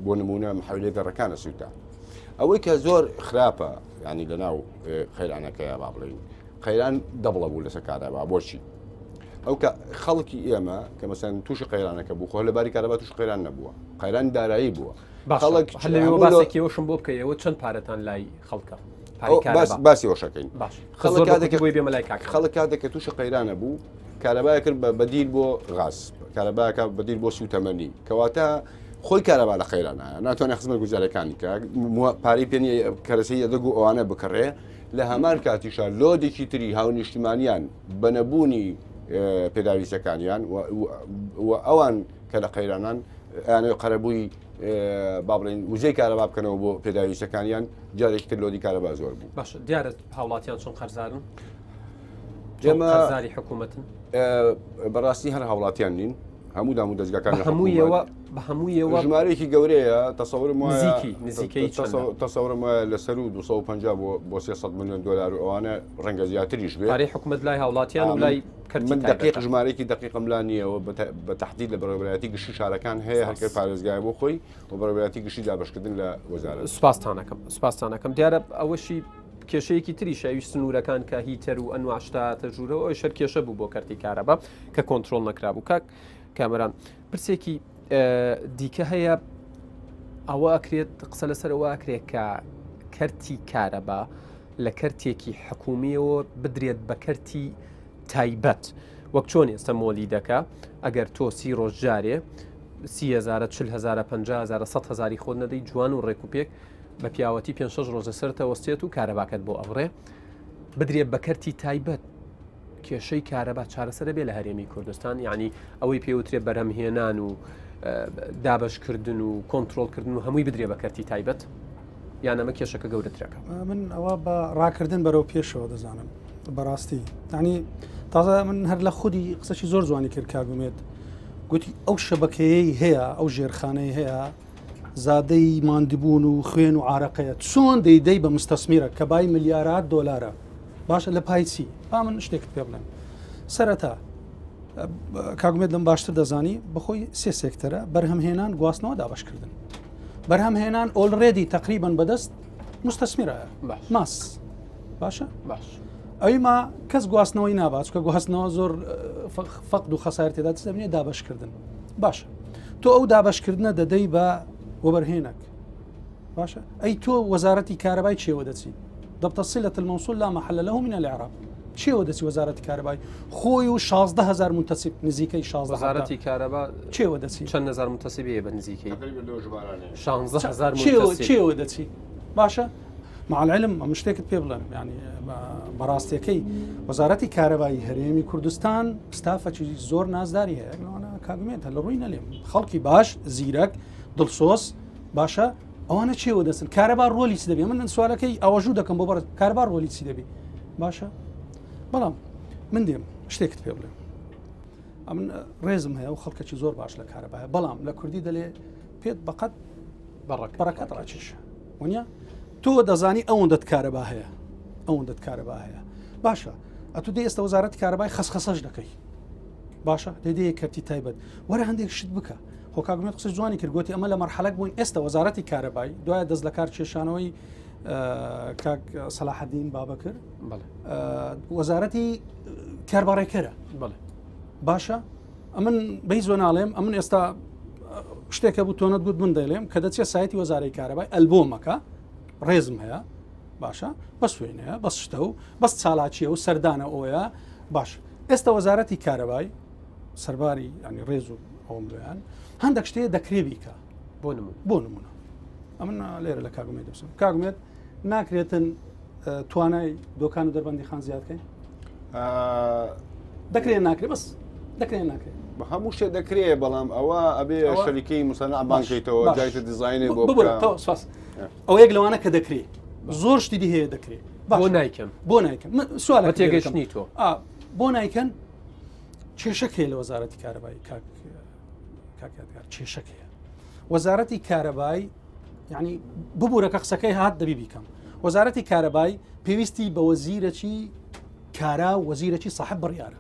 بۆ نمونە محەولێ گەڕەکانە سووتا ئەوەی کە زۆر خراپە ینی لەناو قەیرانەکەی با بڵین قەیران دەبڵە بوو لەسەر کارەبا بۆچی ئەو کە خەڵکی ئێمە کە مەسەن تووشی قەیرانەکە بوو خۆ لە باری کارەبا توش قەیران نەبووە قەیران دارایی بووە خەڵک باسێکیەوەشم بۆ بکە ئێوە چەند پارەتان لای خەڵکە باسی وەشەکەین خەڵک کاتێک کە تووشی قەیرانە بوو کارەبای کرد بە بەدیل بۆ غاز کارەباکە بەدیل بۆ سوتەمەنی کەواتە خۆی کارەبا لە قەیرانە ناتوانێت خزمەت گوزارەکانی کە پارەی پێ کەرەسەی یەدەگ و ئەوانە بکڕێ لە هەمان کاتیشا load ێکی تری هاونیشتیمانیان بە نەبوونی پێداویستەکانیان و ئەوان کە لە قەیرانان ئەیانەوێت قەرەبووی با بڵێین وزەی کارەبا بکەنەوە بۆ پێداویستەکانیان جارێکی تر load ی کارەبا زۆر بوو. باشە دیارە هاوڵاتیان چۆن قەرزارن؟ ئێمە قەرزاری حکوومەتن؟ بەڕاستی هەر هاوڵاتیان نین. هەموو دام و دەزگاکانی هەموویەوە بە هەموویەوە ژمارەیەکی گەورەیە تەسەورم وایە نزیکی نزیکەی چەندە؟ تەسەورم وایە لە سەروو 250 بۆ بۆ 300 ملیۆن دۆلار و ئەوانە ڕەنگە زیاتریش بێ پارەی حکومەت لای هاوڵاتیان و لای کەرتی من دقیق تایبەتە. ژمارەیەکی دقیقم لا نییە و بە تەحدید لە بەڕێوەبەرایەتی گشتی شارەکان هەیە هەر کە سپاس. پارێزگایە بۆ خۆی و بەڕێوەبەرایەتی گشتی دابەشکردن لە وەزارەت. سپاستان ئەکەم سپاستان ئەکەم دیارە ئەوەشی کێشەیەکی تریشە ئەویش سنوورەکان کە heater و ئەنواع شتە هاتە ژوورەوە ئەویش هەر کێشە بوو بۆ کەرتی کارەبا کە کۆنترۆڵ نەکرابوو کاک کامەران پرسێکی دیکە هەیە ئەوە ئەکرێت قسە لەسەر ئەوە ئەکرێت کە کەرتی کارەبا لە کەرتێکی حکومیەوە بدرێت بە کەرتی تایبەت وەک چۆن ئێستا مۆلیدەکە ئەگەر تۆ سی ڕۆژ جارێ سی هزارە چل هزارە پ هزارە سە هزاری خۆت نەدەی جوان و ڕێک و پێک بە پیاوەتی پێ شش ڕۆژە سەرتە وەستێت و کارەباکەت بۆ ئەبڕێ بدرێت بە کەرتی تایبەت کێشەی کارەبا چارەسەرە بێ لە هەرێمی کوردستان یعنی ئەوەی پێوترێ بەرهەمهێنان و دابشکردن و کۆنتترۆلکردن و هەمووی بدرێ بە کەرتی تایبەت یان ئەمە کێشەکە گەورەترەکە من ئەوە بە ڕاکردن بەرەو پێشەوە دەزانم بەڕاستی ینی تازە من هەر لە خودی قسەی زۆر جوانی کرد کاگومێت گوتی ئەو شەبەکەیەی هەیە ئەو ژێرخانەی هەیە زادەی ماندبوون و خوێن و عراقەیە چۆن دەیدەی بە مستەسمیرە کە بای ملیارات دۆلارە باشە لە پای چی با من شتێکت پێ بڵێم سەرەتا کاگومێت لەم باشتر دەزانی بەخۆی سێ سێکتەرە بەرهەمهێنان گواستنەوە دابشکردن بەرهەمهێنان already تقریبا بەدەست مستەسمیرە ماس باشە باش ئەوی ما کەس گواستنەوەی نابات چکە گواستنەوە زۆر فەقد و خەسار تێدا دەبنێ دابشکردن باشە تۆ ئەو دابشکردنە دەدەی بە وەبەرهێنەک باشە ئەی تۆ وەزارەتی کارەبای چێوە دەچی ضبط صلة الموصول لا محل له من الإعراب چێوە دەچی وەزارەتی کارەبای خۆی و 16 هزار منتسب نزیکەی 16 وەزارەتی کارەبا چێوە دەچی چەند هزار منتسب هەیە بە نزیکەی تقریبا لەو ژمارانەیە. 16 هزار چێوە منتسب چێوە دەچی باشە مع العلم ئەم شتێکت پێ بڵێم ینی بەڕاستیەکەی وەزارەتی کارەبایی هەرێمی کوردستان ستافەکی زۆر نازداری هەیە لەوانە کاگمێنتە لە ڕووی نەلێم خەڵکی باش زیرەک دڵسۆز باشە ئەوانە چێوە دەستن کارەبا ڕۆلی چ دەبێ من سوالەکەی ئاوەژوو دەکەم بۆ بەڕێز کارەبا ڕۆلی چی دەبی باشە بەڵام من دێم شتێکت پێ بڵێم ئەمن ڕێزم هەیە و خەڵکەکی زۆر باش لە کارەبایە بەڵام لە کوردی دەلێ پێت بەقەت بەڕەکەت ڕاکێشە وەنیە تۆ دەزانی ئەوەندەت کارەبا هەیە ئەوەندەت کارەبا هەیە باشە ئەتو دێ ئێستا وەزارەتی کارەبای خەسخەسەش دەکەی باشە دێ کەرتی تایبەت وەرە هەندێک شت بکە خۆ کاک ئومێد قسەی جوانی کرد گوتی ئەمە لە مەرحەلەک بووین ئێستا وەزارەتی کارەبای دوای دەست لە کار کێشانەوەی کاک سەلاحەدین بابەکر وەزارەتی کارباڕێکەرە باشە ئەمن بەی زۆ ناڵێم ئەمن ئێستا شتێکە بوو تۆنت گوت من دەڵێم کە دەچێت سایتی وەزارەی کارەبای ئەلبۆمەکە ڕێزم هەیە باشە بەس وێنەیە بەس شتە و بەس چالاکیە و سەردانە ئەوەیە باش ئێستا وەزارەتی کارەبای سەرباری ینی ڕێز و ئەوم لۆیان هەندێک شتەیە دەکرێ بیکە بۆ نمونە بۆ نمونە ئەمن لێرە لە کاگومێت دەپسم کاگومێت ناکرێتن توانای دۆکان و دەربەندی خان زیاد بکەین دەکرێت ناکرێت بەس دەکرێت ناکرێت بە هەموو شتێ دەکرێ بەڵام ئەوە ئەبێ شەریکەی مسەنع بانکەیتەوە جایتە دیزاینێ بۆ سپاس ئەوە یەک لەوانە کە دەکرێت زۆر شتی دی هەیە دەکرێت بۆ نایکەن بۆ نایکەن سوال تێگەشتنی تۆ بۆ نایکەن کێشەک هەیە لە وەزارەتی کارەبای کاک کاک یادگار کێشەک هەیە وەزارەتی کارەبای یعنی ببوورە کە قسەکەی هات دەبی بیکەم وەزارەتی کارەبای پێویستی بە وەزیرەکی کارا و وەزیرەکی ساحب بڕیارە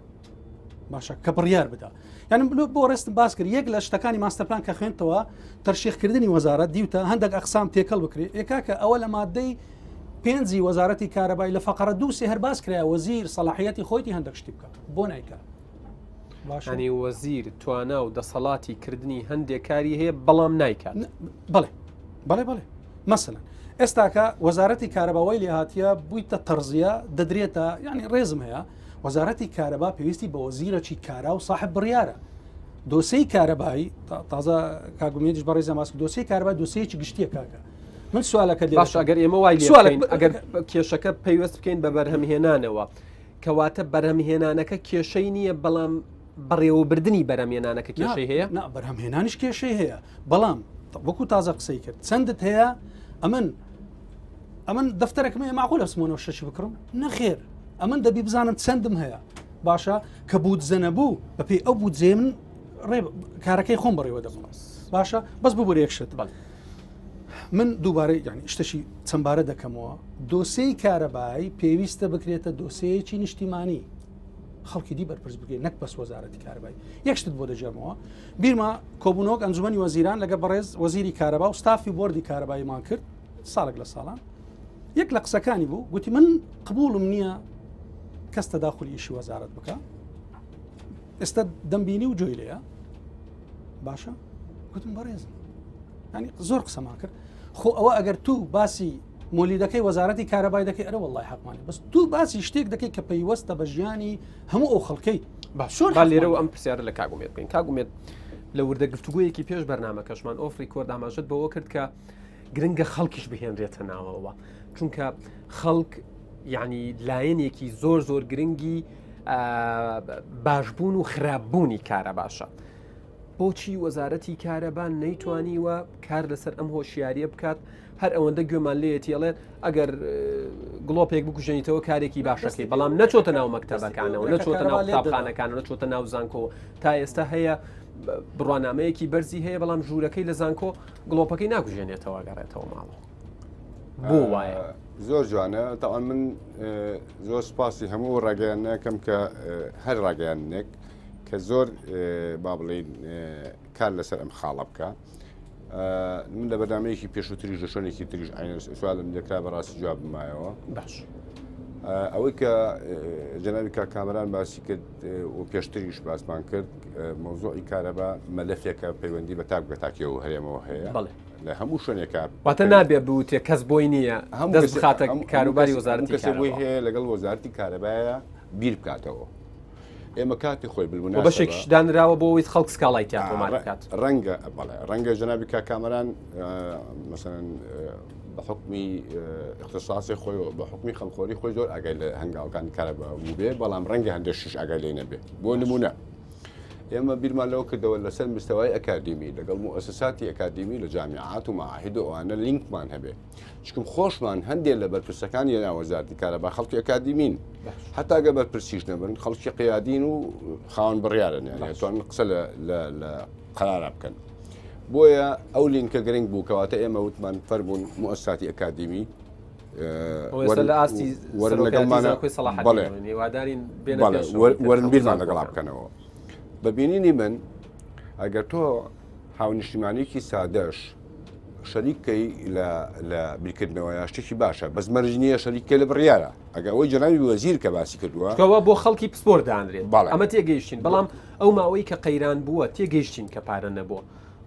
باشە کە بڕیار بدا یعنی بلو بۆ ڕێستم باس کرد یەک لە شتەکانی ماستەرپلان کە خوێندتەوە تەرشیخکردنی وەزارەت دیوتە هەندێک ئەقسام تێکەڵ بکرێت ئێکاکە ئەوە لە مادەی پێنجی وەزارەتی کارەبای لە فەقەرە دووسێ هەر باس کرایە وەزیر سەڵاحیەتی خۆیتی هەندێک شتی بکە بۆ نایکا ینی وەزیر توانا و دەسەڵاتی کردنی هەندێک کاری هەیە بەڵام نایکات بڵێ بەڵێ بڵێ مەسەن ئێستاکە وەزارەتی کارەباوای لێ هااتە بوویتە تەرزیە دەدرێتە ینی ڕێزم هەیە وەزارەتی کارەبا پێویستی بە وەزیرەکی کارا و صاحب بڕیارە دۆسەی کارەبایی تازە کاگومێنیش بەڕێزە ماسک دۆسەی کارەبا دۆسەیەکی گشتیە کاکە من سوالەکە لێ باش ئەگەر ئێمە وای سوالێک ئەگەر کێشەکە پەیوەست بکەین بە بەرهەمهێنانەوە کەواتە بەرهەمهێنانەکە کێشەی نییە بەڵام بەڕێوەبردننی بەرەمێنانەکە کێشەی هەیە نا بەرهەمهێنانیش کێشەی هەیە بەڵام وەکو تازە قسەی کرد چەندت هەیە ئەمن ئەمن دەفتەرەکم هەیە معقولە بچمەوە شەشی بکڕم نەخێر ئەمن دەبی بزانم چەندم هەیە باشە کە بودجە نەبوو بەپێی ئەو بودجەیە من ڕێ کارەکەی خۆم بەڕێوە دەبم باشە بەس ببورە یەک شت بەڵێ. من دووبارە یعنی شتەشی چەندبارە دەکەمەوە دۆسێی کارەبایی پێویستە بکرێتە دۆسەیەکی نیشتیمانی خەڵکی دی بەرپرس بکرێت نەک بەس وەزارەتی کارەبایی یەک شتت بۆ دەگێڕمەوە بیرمە کۆبوونەوەک ئەنجومەنی وەزیران لەگە بەڕێز وەزیری کارەبا و ستافی بۆردی کارەباییمان کرد ساڵێک لە ساڵان یەک لە قسەکانی بوو گوتی من قبوڵم نییە کەس تەداخلی ئیشی وەزارەت بکە ئێستا دەمبینی و جۆی لێیە باشە گوتم بەڕێزم ینی زۆر قسەمان کرد خۆ ئەوە ئەگەر تو باسی مۆلیدەکەی وەزارەتی کارەبای دەکەی ئەرە وەڵای حەقمانە بەس تو باسی شتێک دەکەی کە پەیوەستە بە ژیانی هەموو ئەو خەڵکەی باشۆر لێرەوە ئەم پرسیارە لە کاک ئومێد بکەین کاک ئومێد لە وردە گفتوگویەکی پێش بەرنمەکەشمان off record ئاماژەت بەوە کرد کە گرنگە خەڵکیش بهێنرێتە ناوەوە چونکە خەڵک یعنی لایەنێکی زۆر زۆر گرنگی باشبوون و خراپبوونی کارە باشە. بۆچی وەزارەتی کارەبا نەیتوانیوە کار لەسەر ئەم هۆشیاریە بکات هەر ئەوەندە گوێمان لێیەتی ئەڵێن ئەگەر گڵۆپێک بکوژێنیتەوە کارێکی باشەکەی بەڵام نەچۆتە ناو مەکتەبەکانەوە نەچۆتە ناو قوتابخانەکان نەچۆتە ناو زانکۆ تا ئێستا هەیە بڕوانامەیەکی بەرزی هەیە بەڵام ژوورەکەی لە زانکۆ گڵۆپەکەی ناکوژێنێتەوە گەڕێتەوە ماڵەوە بۆ وایە؟ زۆر جوانە تاوان من زۆر سپاسی هەموو ڕاگەیاندنەکەم کە هەر ڕاگەیاندنێک کە زۆر با بڵین کار لەسەر ئەم خاڵە بکە من لە بەرنمەیەکی پێشووتریش لە شوێنێکی تریش سوالم لێکرا بەڕاستی جواب مایەوە باش ئەوەی کە جەنابی کاک کامەران باسی کرد و پێشتریش باسمان کرد مەوزوعی کارەبا مەلەفێکە پەیوەندی بە تاک بە تاکیەوە هەرێمەوە هەیە لە هەموو شوێنێکە واتە نابێ بوتێ کەس بۆی نییە هەموو دەست بخاتە کاروباری وەزارەتی کەسێ بۆی هەیە لەگەڵ وەزارەتی کارەبایە بیر بکاتەوە ئێمە کاتی خۆی بالمناسبە بەشێکیش دانراوە بۆ ئەوەی خەڵک سکاڵای تیا تۆمار بکات. ڕەنگە بەڵێ ڕەنگە جەنابی کاک کامەران مەسەلەن بە حوکمی اختصاصی خۆی و بە حوکمی خەمخۆری خۆی زۆر ئاگای لە هەنگاوەکانی کارەبا بووبێ بەڵام ڕەنگە هەندێک شتیش ئاگای لێ نەبێ بۆ نمونە ئێمە بیرمان لەوە کردەوە لەسەر مستەوای ئەکادیمی لەگەڵ موئەسەساتی ئەکادیمی لە جامیعات و معاهد و ئەوانە لینکمان هەبێ چکم خۆشمان هەندێک لە بەرپرسەکانی ناو وەزارەتی کارەبا خەڵکی ئەکادیمین هەتا گە بەرپرسیش نەبن خەڵکی قیادین و خاوەن بڕیارن یعنی توان قسە لە قەرارا بکەن بۆیە ئەو لینکە گرنگ بوو کەواتە ئێمە وتمان فەرمونون موئەسساتی ئەکادیمی لە ئاستی وەرن لەگەڵمانە بەڵێ وەرن بیرمان لەگەڵا بکەنەوە بە بینینی من ئەگەر تۆ هاونیشتیمانێکی سادەش شەریک کەی لە لە بیرکردنەوەیا شتێکی باشە بەس مەرج نییە شەریک کەی لە بڕیارە ئەگە ئەوەی جەنابی وەزیر کە باسی کردووە کەوا بۆ خەڵکی پسپۆر دانرێت بەڵێ. ئەمە تێگەیشتین بەڵام ئەو ماوەی کە قەیران بووە تێگەیشتین کە پارە نەبووە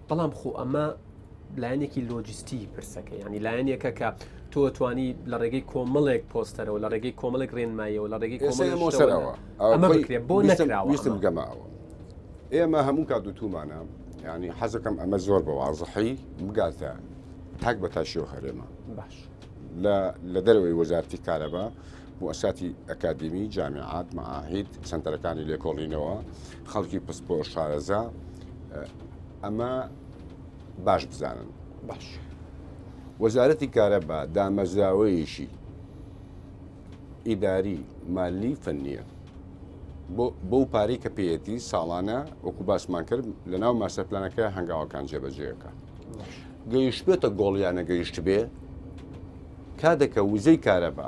بەڵام خۆ ئەمە لایەنێکی لۆجستی پرسەکە ینی لایەنێکە کە تۆ توانی لە ڕێگەی کۆمەڵێک پۆستەرەوە لە ڕێگەی کۆمەڵێک ڕێنماییەوە لە ڕێگەی ئێستا کۆمەڵێک ئێمە شتەوە سەرەوە ئەمە بکرێت بۆ ویستم نەکراوە ویستم ئەمە؟ بگەمە ئەوە ئێمە هەموو کات وتومانە یانی حەزەکەم ئەمە زۆر بە وازحی بگاتە تاک بە تاشی و هەرێمە باش لە لە دەرەوەی وەزارتی کارەبا موساتی ئەکادیمی جامیعات معاهید سنتەرەکانی لێکۆڵینەوە خەڵکی پسپۆر شارەزا ئەمە باش بزانن باش وەزارەتی کارەبا دامەزراوەیەکی ئیداری مالی فەنیە بۆ بەو پارەی کە پێیەتی ساڵانە وەکو باسمان کرد لە ناو ماستەر پلانەکە هەنگاوەکان جێبەجێەکە گەیشتبێتە گۆڵ یان نەگەیشتبێ کاتێک کە وزەی کارەبا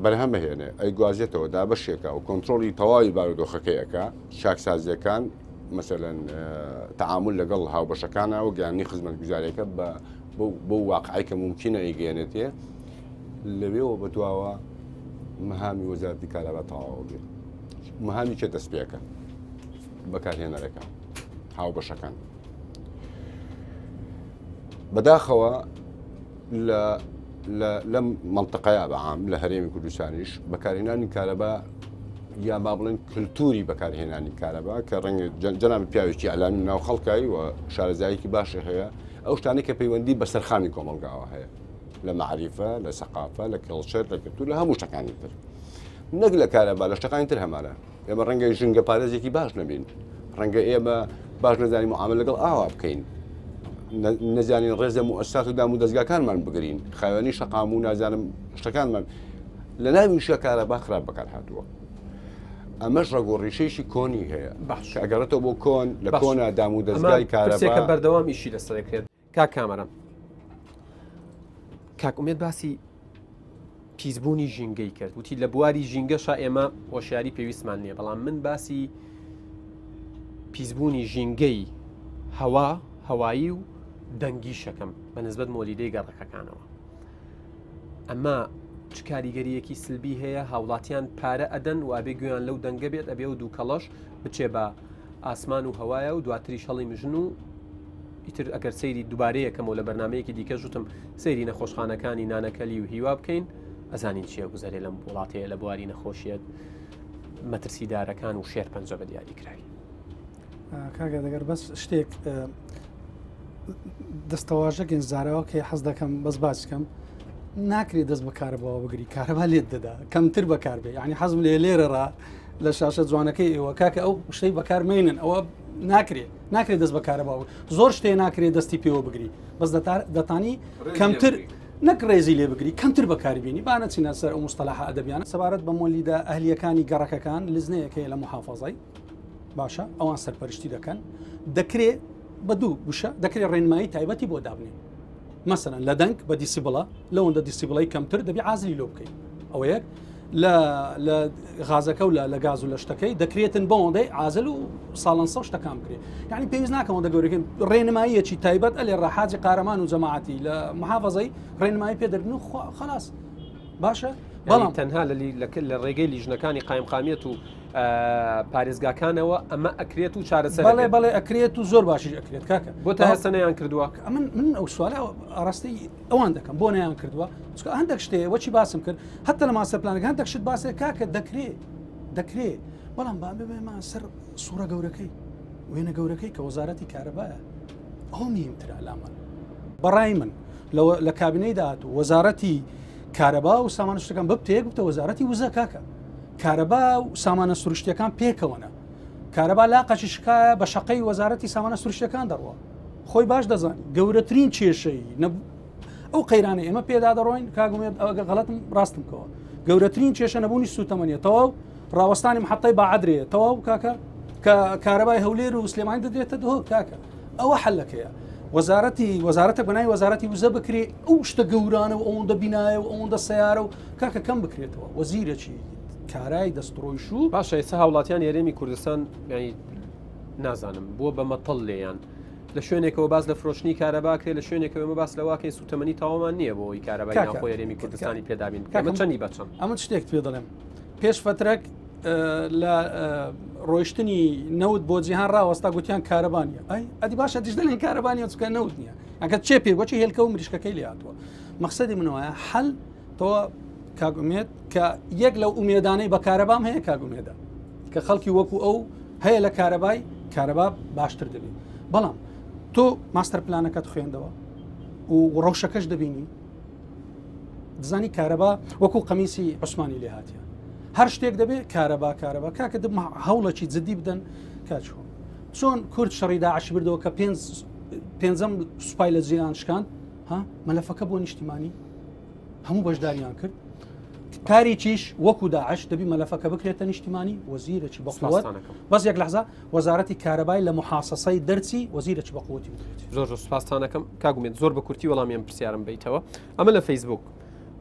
بەرهەمەهێنێ ئەیگوازێتەوە دابەشێکە و کۆنترۆڵی تەواوی بارودۆخەکەی ئەکا چاکسازیەکان مەسەلەن تەعامول لەگەڵ هاوبەشەکانە و گەیاندنی خزمەتگوزاریەکە بە بەو واقعی کە مومکینە ئەیگەیەنێتێ لەوێوە بەدواوە مەهامی وەزارەتی کارەبا تەواو بێت مەهامی کێ دەست پێکە بەکارهێنەرەکان هاوبەشەکان بەداخەوە لە لەم منطقەیە بەعام لە هەرێمی کوردستانیش بەکارهێنانی کارەبا یا با بڵێن کللتوری بەکارهێنانی کارەبا کە ڕەنگە جەناب پیاوێکی ئەلامی ناو خەڵکایی و شارەزایەکی باشە هەیە ئەو شتانەی کە پەیوەندی بە سەرخانی کۆمەلگاوە هەیە لە مەعریفە، لە سەقافە، لە culture، لە کلتور، لە هەموو شتەکانی تر. نەک لە کارەبا، لە شتەکانی تر هەمانە. ئێمە ڕەنگە ژینگە پارێزێکی باش نەبین. ڕەنگە ئێمە باش نەزانین معاملە لەگەڵ ئاوا بکەین. نەزانین ڕێز لە موئەسسات و دام و دەزگاکانمان بگرین. خاوێنی شەقام و نازانم شتەکانمان. لە ناویشە کارەبا خراپ بەکار هاتووە. ئەمەش ڕەگ و ڕیشەیەکی کۆنی هەیە. باش. کە ئەگەڕێتەوە بۆ کۆن، لە باش. کۆنا دام و ئەمە دەزگای پرسێکە کارەبا بەردەوام ئیشی لەسەر دەکرێت. کاک کامەران کاک ئومێد باسی پیسبوونی ژینگەی کرد وتی لە بواری ژینگەشا ئێمە هۆشیاری پێویستمان نییە بەڵام من باسی پیسبوونی ژینگەی هەوا هەوایی و دەنگی شەکەم بە نسبەت مۆلیدەی گەڕەکەکانەوە ئەمە چ کاریگەریەکی سلبی هەیە هاوڵاتیان پارە ئەدەن و ئەبێ گوێیان لەو دەنگە بێت ئەبێ و دووکەڵەش بچێ بە ئاسمان و هەوایە و دواتریش هەڵی مژن و. ئیتر ئەگەر سەیری دووبارەیەکەمەوە لە بەرنمەیەکی دیکە ژوتم سەیری نەخۆشخانەکانی نانەکەلی و هیوا بکەین ئەزانین چیە گوزەرێ لەم وڵاتەیە لە بواری نەخۆشیە مەترسیدارەکان و شێرپەنجە بە دیاری کراوی. کاکە دەگەر بەس شتێک دەستەواژەکەین زاراوەکەی حەز دەکەم بەس باس بکەم ناکرێت دەست بە کارەباوە بگری کارەبا لێت دەدا کەمتر بەکاربێ یعنی حەزم لێ لێرەڕا لە شاشە جوانەکەی ئێوە کاکە ئەو شتەی بەکارمێنن ئەوە ناکرێت ناکرێت دەست بە کارەبا زۆر شتێ ناکرێت دەستی پێوە بگری بەس دەتانی کەمتر نەک ڕێزی لێ بگری کەمتر بەکاری بینی با نەچینە سەر ئەو مستەلاحە ئەدەبیانە سەبارەت بە مۆلیدە ئەهلیەکانی گەڕەکەکان لزنەیەک هەیە لە محافەزەی باشە ئەوان سەرپەرشتی دەکەن دەکرێ بە دوو وشە دەکرێت ڕێنمایی تایبەتی بۆ دابنێن مەسەلەن لە دەنگ بە دیسیبڵە لەوەندە دیسیبڵی کەمتر دەبی عازلی لۆ بکەیت ئەوە یەک لە لە غازەکە و لە لە گاز و لە شتەکەی دەکرێتن بەوەندەی عازل و ساڵەنسە و شتەکان بکرێت یعنی پێویست ناکەەوەندە گەورەکەن ڕێنماییەکی تایبەت ئەلێ ڕەحاجی قارەمان و جەماعەتی لە محافظەی ڕێنمایی پێ دەربن و خلاص باشە بەڵام تەنها لە لە ڕێگەی لیژنەکانی قایمقامیەت و پارێزگاکانەوە ئەمە ئەکرێت و چارەسەر بەڵێ بەڵێ ئەکرێت و زۆر باشیش ئەکرێت کاکە بۆ تا هەستە نەیان کردووە من من ئەو سوالە ئاراستەی ئەوان دەکەم بۆ نەیان کردووە چونکە هەندێک شتێ وەچی باسم کرد هەتا لە ماستەر پلانەکە هەندێک شت باسێ کاکە دەکرێ دەکرێ بەڵام با ببێمە سەر سوورە گەورەکەی وێنە گەورەکەی کە وەزارەتی کارەبایە ئەو مهمترە لامان بەڕای من لە کابینەی داهاتوو وەزارەتی کارەبا و سامانە شتەکان ببتەیەک بتە وەزارەتی وزە کاکە کارەبا و سامانە سروشتیەکان پێکەوەنە کارەبا لاقەکی شکایە بە شەقەی وەزارەتی سامانە سروشتەکان دەڕوە خۆی باش دەزانی گەورەترین کێشەی ئەو قەیرانە ئێمە پێدا دەڕۆین کاگومێت ئەگە غەڵەتم ڕاستم کەوە گەورەترین کێشە نەبوونی سوتەمەنیە تەواو ڕاوەستانی محەتای باعدرێ تەواو کاکە کە کارەبای هەولێر و سلێمانی دەدرێتە دهۆک کاکە ئەوە حلەکەیە وەزارەتی وەزارەتە بەنای وەزارەتی وزە بکرێ ئەو شتە گەورانە و ئەوەندە بینایە و ئەوەندە سیارە و کاکە کەم بکرێتەوە وەزیرەکی کارای دەستڕۆیشوو باشە ئێستا هاوڵاتیان هەرێمی کوردستان یعنی نازانم بووە بە مەتەڵ لێیان لە شوێنێکەوە باس لە فرۆشتنی کارەبا کرێ لە شوێنێکەوە ئێمە باس لەواکەین سوتەمەنی تەواومان نییە بۆ ئەوەی کارەبای ناوخۆی هەرێمی کوردستانی پێ دابین بکەین ئەمە چەندی بە چەند؟ ئەمن شتێکت پێ دەڵێم پێش فەترەک لە ڕۆیشتنی نەوت بۆ جیهان ڕاوەستا گوتیان کارەبا نییە ئەی ئەدی باشە دیش دەڵێن کارەبا نییە چونکە نەوت نییە ئەگەر چێ پێ بۆچی هێلکە و مریشکەکەی لێ هاتووە مەخسەدی من وایە حەل تۆ کاک ئومێد کە یەک لەو ئومێدانەی بە کارەبام هەیە کاک ئومێدە کە خەڵکی وەکو ئەو هەیە لە کارەبای کارەبا باشتر دەبێت بەڵام تۆ ماستەر پلانەکەت خوێندەوە و ڕەوشەکەش دەبینی دزانی کارەبا وەکو قەمیسی عوسمانی لێ هااتە هەر شتێک دەبێت کارەبا کارەبا کاکە دەب هەوڵەکی جددی بدەن کاچۆ چۆن کورد شەڕی داعش بردەوە کە پێنج پێنجەم سوپای لە جیهان شکان ها مەلەفەکە بۆ نیشتیمانی هەموو بەشداریان کرد کارێکیش وەکو داعش دەبی مەلەفەکە بکرێتە نیشتیمانی وەزیرەکی بەقوت بەس یەک لەحزە وەزارەتی کارەبای لە محاسەسەی دەرچی وەزیرەکی بەقوتی بکرێت زۆر زۆر سپاستانەکەم کاگومێت زۆر بە کورتی وەڵامی ئەم پرسیارم بیتەوە ئەمە لە فەیسبوک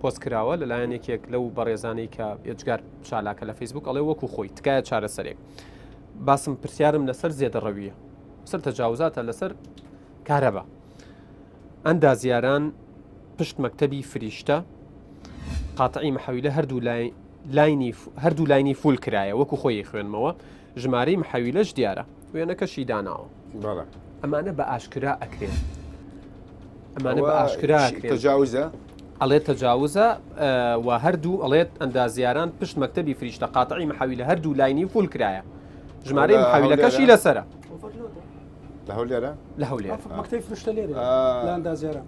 پۆست کراوە لەلایەن یەکێک لەو بەڕێزانەی کە ئێجگار چالاکە لە فەیسبوک ئەڵێ وەکو خۆی تکایە چارەسەرێک باسم پرسیارم لەسەر زێدەڕەویە سەر تەجاوزاتە لەسەر کارەبا ئەندازیاران پشت مەکتەبی فریشتە قاتعی محەویلە هەردوو لاینی هەردوو لاینی فول کرایە وەکو خۆی خوێنمەوە ژمارەی محەویلەش دیارە وێنەکەشی داناوە ئەمانە بە ئاشکرا ئەکرێن ئەمانە بە ئاشکرا تەجاوزە ئەڵێت تەجاوزە و هەردوو ئەڵێت ئەندازیاران پشت مەکتەبی فریشتە قاتعی محەویلە هەردوو لاینی فول کرایە ژمارەی محەویلەکەشی لەسرە. لە هەولێرە؟ لە هەولێر. مەکتەبی فرشتە لێرە لە ئەندازیارە.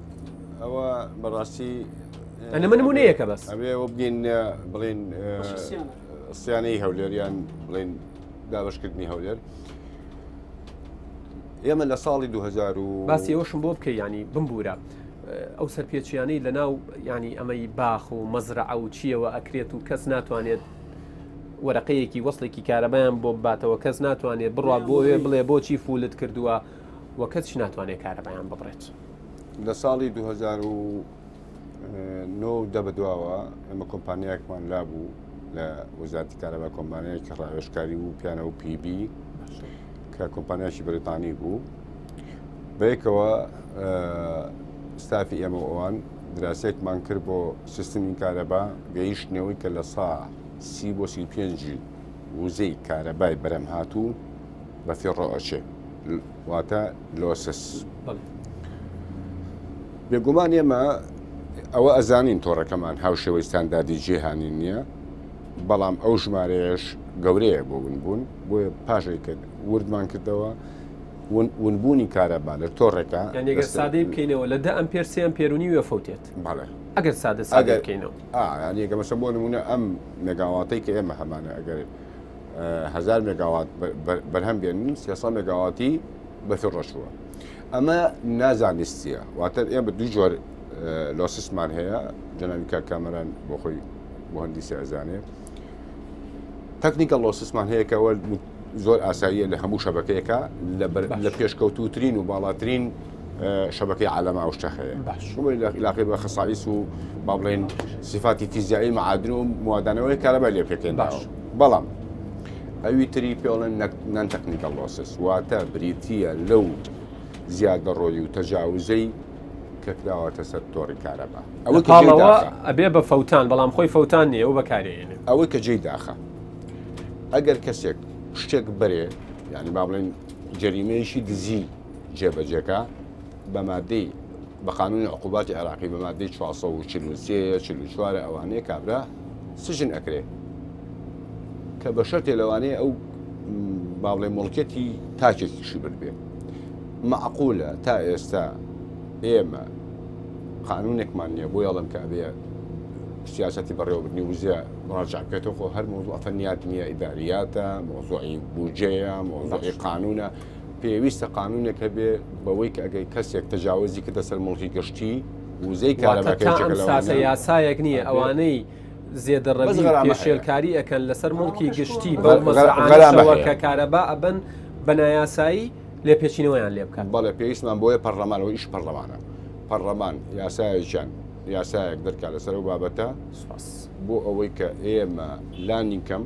ئەوە بەڕاستی ئەنە من نمونەیەکە بەس ئەبێ ئەوە بگەین بڵێن سیانەی هەولێر یان بڵێن دابشکردنی هەولێر ئێمە لە ساڵی 2000 و باسی ئەوەشم بۆ بکەی ینی بمبوورە ئەو سەرپێچیانەی لە ناو ینی ئەمەی باخ و مەزرع و چیەوە ئەکرێت و کەس ناتوانێت وەرەقەیەکی وەسڵێکی کارەبایان بۆ بباتەوە کەس ناتوانێت بڕوا بۆ ئەوێ بڵێ بۆچی فولت کردووە و کەسیش ناتوانێت کارەبایان ببڕێت. لە ساڵی 2009 و دە بەدواوە ئێمە کۆمپانیایەکمان لابوو لە وەزارەتی کارەبا کۆمپانیایەکی ڕاوێژکاری و پیانە و پیبی کە کۆمپانیایەکی بەریتانی بوو بەیەکەوە ستافی ئێمە و ئەوان دراسێکمان کرد بۆ سیستمی کارەبا گەیشتنەوەی کە لە سا سی بۆ 35 وزەی کارەبای بەرەم هاتوو بە فێڕۆ ئەچێ. واتە losses. بێگومان ئێمە ئەوە ئەزانین تۆڕەکەمان هاوشێوەی ستانداردی جیهانی نییە، بەڵام ئەو ژمارەیەش گەورەیە بۆ ونبوون، بۆیە پاشەی کە وردمان کردەوە ونبوونی کارەبا لە تۆڕێکە یانی ئەگەر سادەی بکەینەوە لە دە ئەمپێر سێ ئەمپێر و نیوێ فەوتێت. بەڵێ. ئەگەر سادە سادە بکەینەوە. یانی ئەگەر مەسەلەن بۆ نموونە ئەم مێگاواتەی کە ئێمە هەمانە ئەگەر هزار مێگاوات بەرهەم بێنن 300 مێگاواتی بەفیڕۆ چووە. ئەمە نازانستیە واتە ئێمە دوو جۆر losses مان هەیە جەنابی کاک کامەران بۆ خۆی مهندسی ئەزانێ technical losses مان هەیە کە ئەوە زۆر ئاساییە لە هەموو شەبەکەیەکە لە پێشکەوتوترین و باڵاترین شەبەکەی عالەمە ئەو شتە هەیە باش علاقەی بە خەسائیس و با بڵێن سیفاتی فیزیایی معادن و موادانەوەی کارەبای لێ پێکێن باش بەڵام ئەوی تری پێڵێن non technical losses واتە بریتییە لەو زیادەڕۆیی و تەجاوزەی کە کراوەتە سەر تۆڕی کارەبا. ئەوەی کە جێی داخە. ئەبێ بە فەوتان، بەڵام خۆی فەوتان نییە و بەکارێنێ. ئەوەی کە جێی داخە ئەگەر کەسێک شتێک بەرێ یانی با بڵێن جەریمەیەکی دزی جێبەجێکا بە مادەی بە قانونی عقوباتی عێراقی بە مادەی 443 44 ئەوانەیە کابرا سجن ئەکرێ کە بە شەرتێ لەوانەیە ئەو با بڵێ موڵکیەتی تاکێکیشی بردبێ مەعقولە تا ئێستا ئێمە قانونێکمان نییە بۆ یاڵم کە ئەبێ سیاسەتی بەڕێوەبردنی وزە مراجع بکرێتەوە خۆ هەر مۆزوع فەنیات نییە ئیداریاتە مۆزوعی بودجەیە مۆزوعی قانونە پێویستە قانونێک هەبێ بەوەی کە ئەگەر کەسێک تەجاوزی کردە سەر موڵکی گشتی وزەی کارەباکە یەکێکە یاسایەک نییە ئەوانەی زێدەڕەوی پێشێلکاری ئەکەن لەسەر موڵکی گشتی بەو مەزرعانەشەوە کە کارەبا ئەبەن بە نایاسایی لێپێچینەوەیان لێ بکات. بەڵێ پێویستمان بۆیە پەڕلەمان ئەوە ئیش پەڕلەمانە پەڕلەمان یاسایەکیان یاسایەک دەرکا لەسەر ئەو بابەتە سوپاس. بۆ ئەوەی کە ئێمە لانی کەم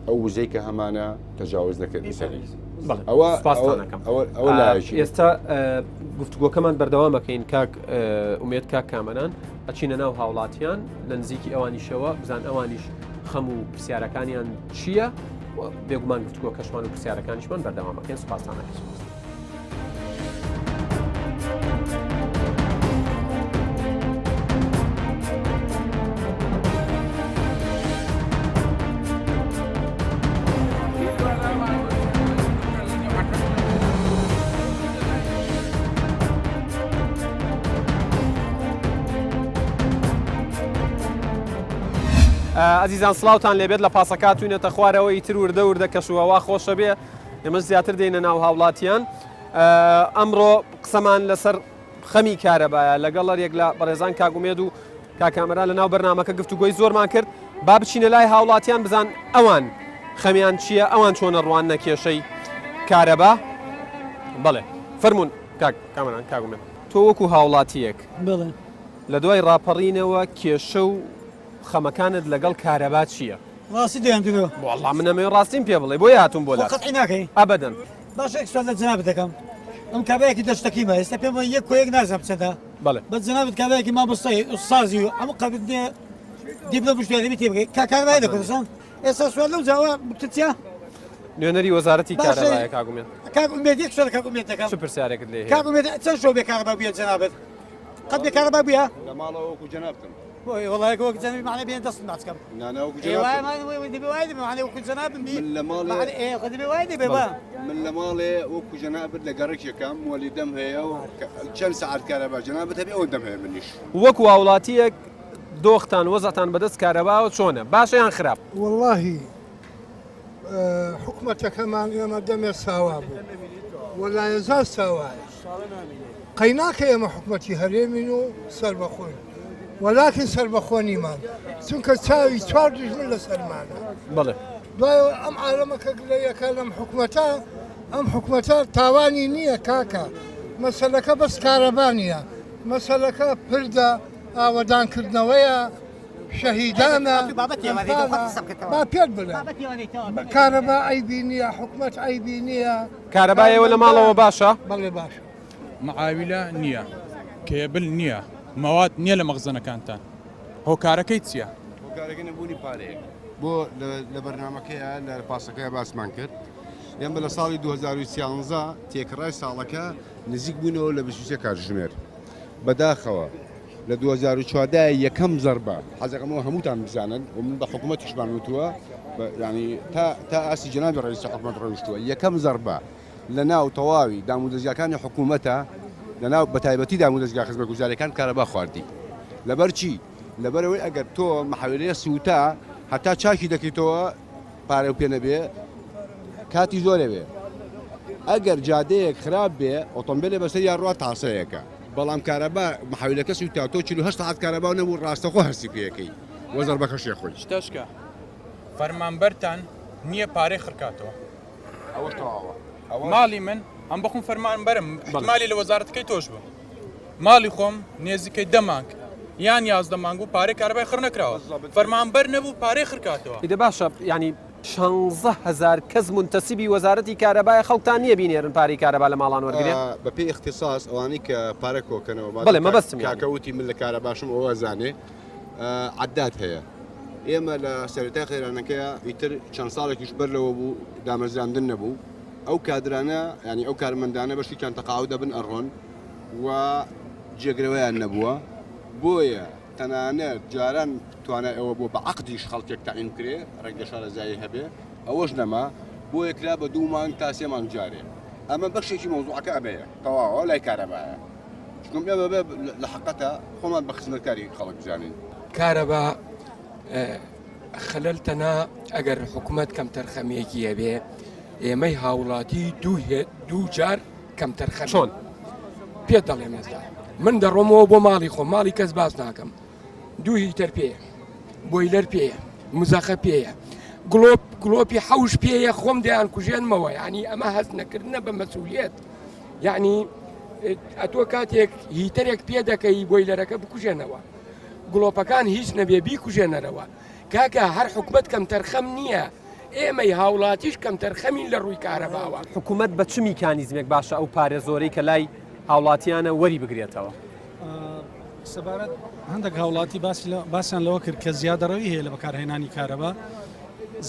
ئەو وزەی کە هەمانە تەجاوز نەکرێتە سەری. بەڵێ ئەوە سوپاستان ئەکەم. ئەوە ئەوە لایەکی. ئێستا گفتوگۆکەمان بەردەوام ئەکەین کاک ئومێد کاک کامەران ئەچینە ناو هاوڵاتیان لە نزیکی ئەوانیشەوە بزان ئەوانیش خەم و پرسیارەکانیان چییە و بێگومان گفتوگۆکەشمان و پرسیارەکانیشمان بەردەوام ئەکەین سوپاستان ئەکەین. ئازیزان سڵاوتان لێبێت لە پاسەکە توینەتە خوارەوە ئیتر وردە وردە کەشوهەوا خۆشە بێ ئێمەش زیاتر دێینە ناو هاوڵاتیان ئەمڕۆ قسەمان لەسەر خەمی کارەبایە لەگەڵ یەک لە بەڕێزان کاک ئومێد و کاک کامەران لە ناو بەرنامەکە گفتوگۆی زۆرمان کرد با بچینە لای هاوڵاتیان بزان ئەوان خەمیان چییە ئەوان چۆنە ڕواننە کێشەی کارەبا بەڵێ فەرمونون کاک کامەران کاک ئومێد تۆ وەکو هاوڵاتیەک بەڵێ لە دوای ڕاپەڕینەوە کێشە و خەمەکانت لەگەڵ کارەبا چییە؟ ڕاستی دەیان درۆ. وەڵا من ئەمەوێ ڕاستیم پێ بڵێ بۆیە هاتووم بۆ خۆ لات. قەتعی ناکەی؟ ئەبەدەن. باشە یەک سوال لە جەنابت دەکەم ئەم کابرایەکی دەشتەکیمە ئێستا پێم وایە یەک کۆ یەک نازانم چەندە بەڵێ. بەس جەنابت کابرایەکی مامۆستای ئوستازی و هەموو قەبت نییە دیپلۆم و شتێک تێ بگەی کا کارەبای لە کوردستان ئێستا سوال لەو جاوە بکتر چییە؟ نوێنەری وەزارەتی باشە کارەبایە کاک ئومێد. کاک ئومێد یەک سوال کاک ئومێد دەکەم چ پرسیارێکت لێ هەیە؟ کاک ئومێد چەند شەو بێ کارەبا بوویە جەنابت؟ قەت بێ کارەبا بوویە؟ لە ماڵەوە وەکو جەنابتم. بۆیە وەڵا وەک جەنابی مەعنی بێن دەستم ناچکەم. نا نا وەکو ئێ وایە جەنابتم. معنی وای دەبێ وای دەبێ معنی وەکو جەنابم بی. من لە ماڵێ معنی ئێ خۆ دەبێ وای دەبێ با. من لە ماڵێ وەکو جەنابت لە گەڕەکێکم مۆلیدەم هەیە و چەند سەعات کارەبا جەنابت هەبێ ئەوەندەم هەیە منیش. وەکو هاوڵاتییەک دۆختان وەزعتان بەدەست کارەباوە چۆنە باشە یان خراپ؟ وەڵاهی حکومەتەکەمان ئێمە دەمێ ساوا بوو و لایەزار ساوایە قەیناکە ئێمە حکومەتی هەرێمین و سەربەخۆین وەلاکن سەربەخۆ نیمان چونکە چاوی چوار دوژمن لەسەرمانە بەڵێ دوای ئەم عالەمە کە گلەیەکە لەم حکومەتە ئەم حکومەتە تاوانی نییە کاکە مەسەلەکە بەس کارەبا نییە مەسەلەکە پردە ئاوەدانکردنەوەیە شەهیدانە با پێت بڵێم کارەبا عەیبی نییە حکومەت عەیبی نییە. کارەبا ئێوە لە ماڵەوە باشە؟ بەڵێ باشە. معاویلە نییە، کێبل نییە، مەواد نییە لە مەخزەنەکانتان، هۆکارەکەی چییە؟ هۆکارەکەی نەبوونی پارەیە. بۆ لە بەرنامەکەیا لە پاسەکەیا باسمان کرد. ئێمە لە ساڵی 2013 تێکڕای ساڵەکە نزیک بووینەوە لە 23 کاتژمێر. بەداخەوە لە 2014 یەکەم زەربە حەزەکەم ئەوە هەمووتان بزانن و من بە حکوومەتیشمان وتووە ینی تا تا ئاستی جەنابی ڕئیسی حکوومەت ڕۆیشتووە یەکەم زەربە لە ناو تەواوی دامودەزگاکانی حکوومەتە لە ناو بەتایبەتی دامودەزگا خزمەتگوزاریەکان کارەبا خواردی لەبەر چی؟ لەبەرئەوەی ئەگەر تۆ محەویلەیە سووتا هەتا چاکی دەکەیتەوە پارەو پێ نەبێ کاتی زۆرە بێ ئەگەر جادەیەک خراپ بێ ئۆتۆمبیلێ بەسەر یا ڕوا تاسەیەکە بەڵام کارەبا محەویلەکە سووتا تۆ 48 سەعات کارەبا نەبوو ڕاستەخۆ هەستی پێەکەی وە زەربەکەشێ خۆی. شتەشکە فەرمانبەرتان نییە پارەی خڕکاتەوە. ئەوەش تەواوە. ماڵی من ئەم بەخۆم فەرمانبەرم احتمالی لە وەزارەتەکەی تۆش بم ماڵی خۆم نێزیکەی دە مانگ یان 11 مانگ و پارەی کارەبای خڕ نەکراوە فەرمانبەر نەبوو پارەی خرکاتەوە. ئیدە باشە یانی شانزە هەزار کەس مونتەسیبی وەزارەتی کارەبایە خەڵکتان نییە بینێرن پارەی کارەبا لە ماڵان وەرگرێ؟ بە پێی ئیختیساس ئەوانەی کە پارە کۆکەنەوە بەڵێ مەبەستم یانی. کاکە وتی من لە کارەباشم ئەوە ئەزانێ عەداد هەیە ئێمە لە سەرەتای قەیرانەکەیا ئیتر چەند ساڵێکیش بەر لەوە بوو دامەزراندن نەبوو ئەو کادرانە ینی ئەو کارمەندانە بەشێکیان تەقاعود دەبن ئەڕۆن و جێگرەوەیان نەبووە بۆیە تەنانەت جاران توانای ئەوە بۆ بە عقدیش خەڵکێک تەعین بکرێ ڕەنگە شارەزایی هەبێ ئەوەش نەما بۆیە کرا بە دوو مانگ تا سێ مانگ جارێ ئەمە بەشێکی مەوزوعەکە ئەمەیە تەواوە لای کارەبایە چونکە ئێمە بێ لە حەقەتە خۆمان بە خزمەتکاری خەڵک بزانین. کارەبا خەلەل تەنها ئەگەر حکومەت کەمتەرخەمیەکی هەبێ ئێمەی هاوڵاتی دوو دوو جار کەمتەرخەم چۆن پێت دەڵێم ئێستا من دەڕۆمەوە بۆ ماڵی خۆم ماڵی کەس باس ناکەم دوو heater پێیە boiler پێیە مزەخە پێیە گڵۆپ گڵۆپی حەوش پێیە خۆم دەیان کوژێنمەوە ینی ئەمە هەست نەکردنە بە مەسولیت یعنی ئەتۆ کاتێک heater ێک پێ دەکەی boiler ەکە بکوژێنەوە گڵۆپەکان هیچ نەبێ بیکوژێنەرەوە کاکە هەر حکومت کەمتەرخەم نییە ئێمەی هاوڵاتیش کەمتەرخەمین لە ڕووی کارەباوە. حکومەت بە چ میکانیزمێک باشە ئەو پارە زۆرەی کە لای هاوڵاتیانە وەری بگرێتەوە؟ سەبارەت هەندێک هاوڵاتی باسیان لەوە کرد کە زیادەڕەوی هەیە لە بەکارهێنانی کارەبا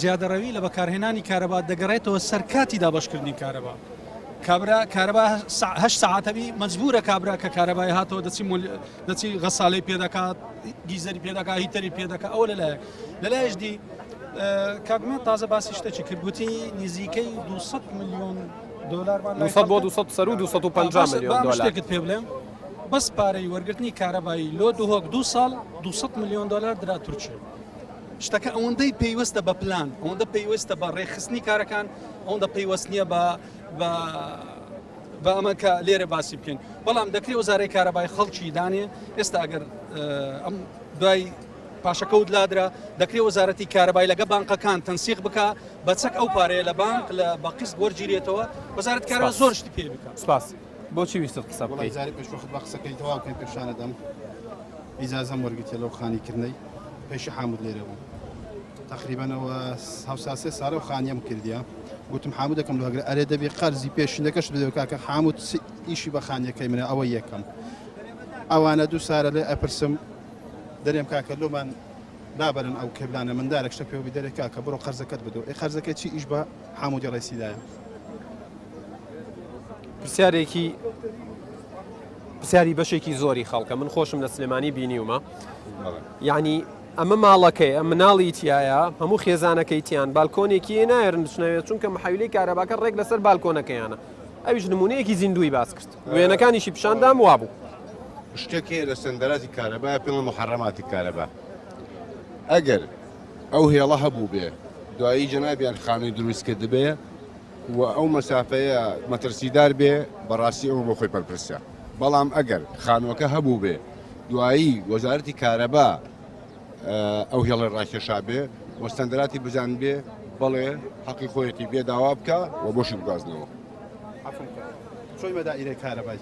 زیادەڕەوی لە بەکارهێنانی کارەبا دەگەڕێتەوە سەر کاتی دابەشکردنی کارەبا کابرا کارەبا هەشت سەعاتەبی مەجبورە کابرا کە کارەبای هاتەوە دەچی دەچی غەسالەی پێدەکات geyser ی پێدەکات heater ی پێدەکات ئەوە لەلایەک لەلایش دی کاگمە تازە باسی شتێکی کرد گوتی نزیکەی 200 میلیۆن دلارمان 200 بۆ 200 سەر و 250 میلیۆن دلار شتێکت پێ بڵێم بەس پارەی وەرگرتنی کارەبایی لۆ دهۆک دو ساڵ 200 میلیۆن دلار درا تورکیە شتەکە ئەوەندەی پەیوەستە بە پلان ئەوەندە پەیوەستە بە ڕێکخستنی کارەکان ئەوەندە پەیوەست نییە بە بە بە ئەمە کە لێرە باسی بکەین بەڵام دەکرێت وەزارەی کارەبای خەڵکی دانێ ئێستا ئەگەر ئەم دوای پاشەکەوت لادرا دەکرێت وەزارەتی کارەبای لەگە بانقەکان تەنسیق بکە بە چەک ئەو پارەیە لە بانق لە بە قیست وەرگیرێتەوە وەزارەت کارەبا زۆر شتی پێ بکە سپاس بۆچی ویستت قسە بکەیت؟ جارێ پێش وەخت بە قسەکەی تەواو کەین پێشانەدەم ئیجازەم وەرگرتیە لەو خانی کردنەی پێشی حامد لێرە بوو تقریبا ئەوە هەوسا سێ ساڵە و خانیەم کردیە گوتم حامدەکەم لۆ هەگرە ئەرێ دەبی قەرزی پێشینەکەش بدەوە کاکە حامد ئیشی بە خانیەکەی منە ئەوە یەکەم ئەوانە دوو سارە لێ ئەپرسم دەرێم کاکە لۆمان لابەرن ئەو کێبلانە مندارێک شتە پێوە دەرێ کاکە بڕۆ قەرزەکەت بدەوە ئێ قەرزەکە چی ئیش بە حامودی ڕێسیدایە پرسیارێکی پرسیاری بەشێکی زۆری خەڵکە من خۆشم لە سلێمانی بینیومە یعنی ئەمە ماڵەکەی ئەم مناڵی تایە هەموو خێزانەکەی تیان بالکۆنێکی نایرن بچنەوێت چونکە محویلەی کارەباکە ڕێک لەسەر بالکۆنەکەیانە ئەویش نمونەیەکی زیندوی باس کرد وێنەکانیشی پیشاندام وابوو. شتێک هەیە لە سەندەراتی کارەبا پێڵە محرماتی کارەبا ئەگەر ئەو هێڵە هەبوو بێ دوایی جەنابیان خانووی دروست کردبێ و ئەو مەسافەیە مەترسیدار بێ بەڕاستی ئەوە بۆ خۆی بەرپرسە بەڵام ئەگەر خانووەکە هەبوو بێ دوایی وەزارەتی کارەبا ئەو هێڵی ڕاکێشا بێ و ستەندەراتی بزان بێ بەڵێ حەقی خۆیەتی بێ داوا بکە و بۆشی بگوازنەوە. چۆیمە دائیرەی کارەبای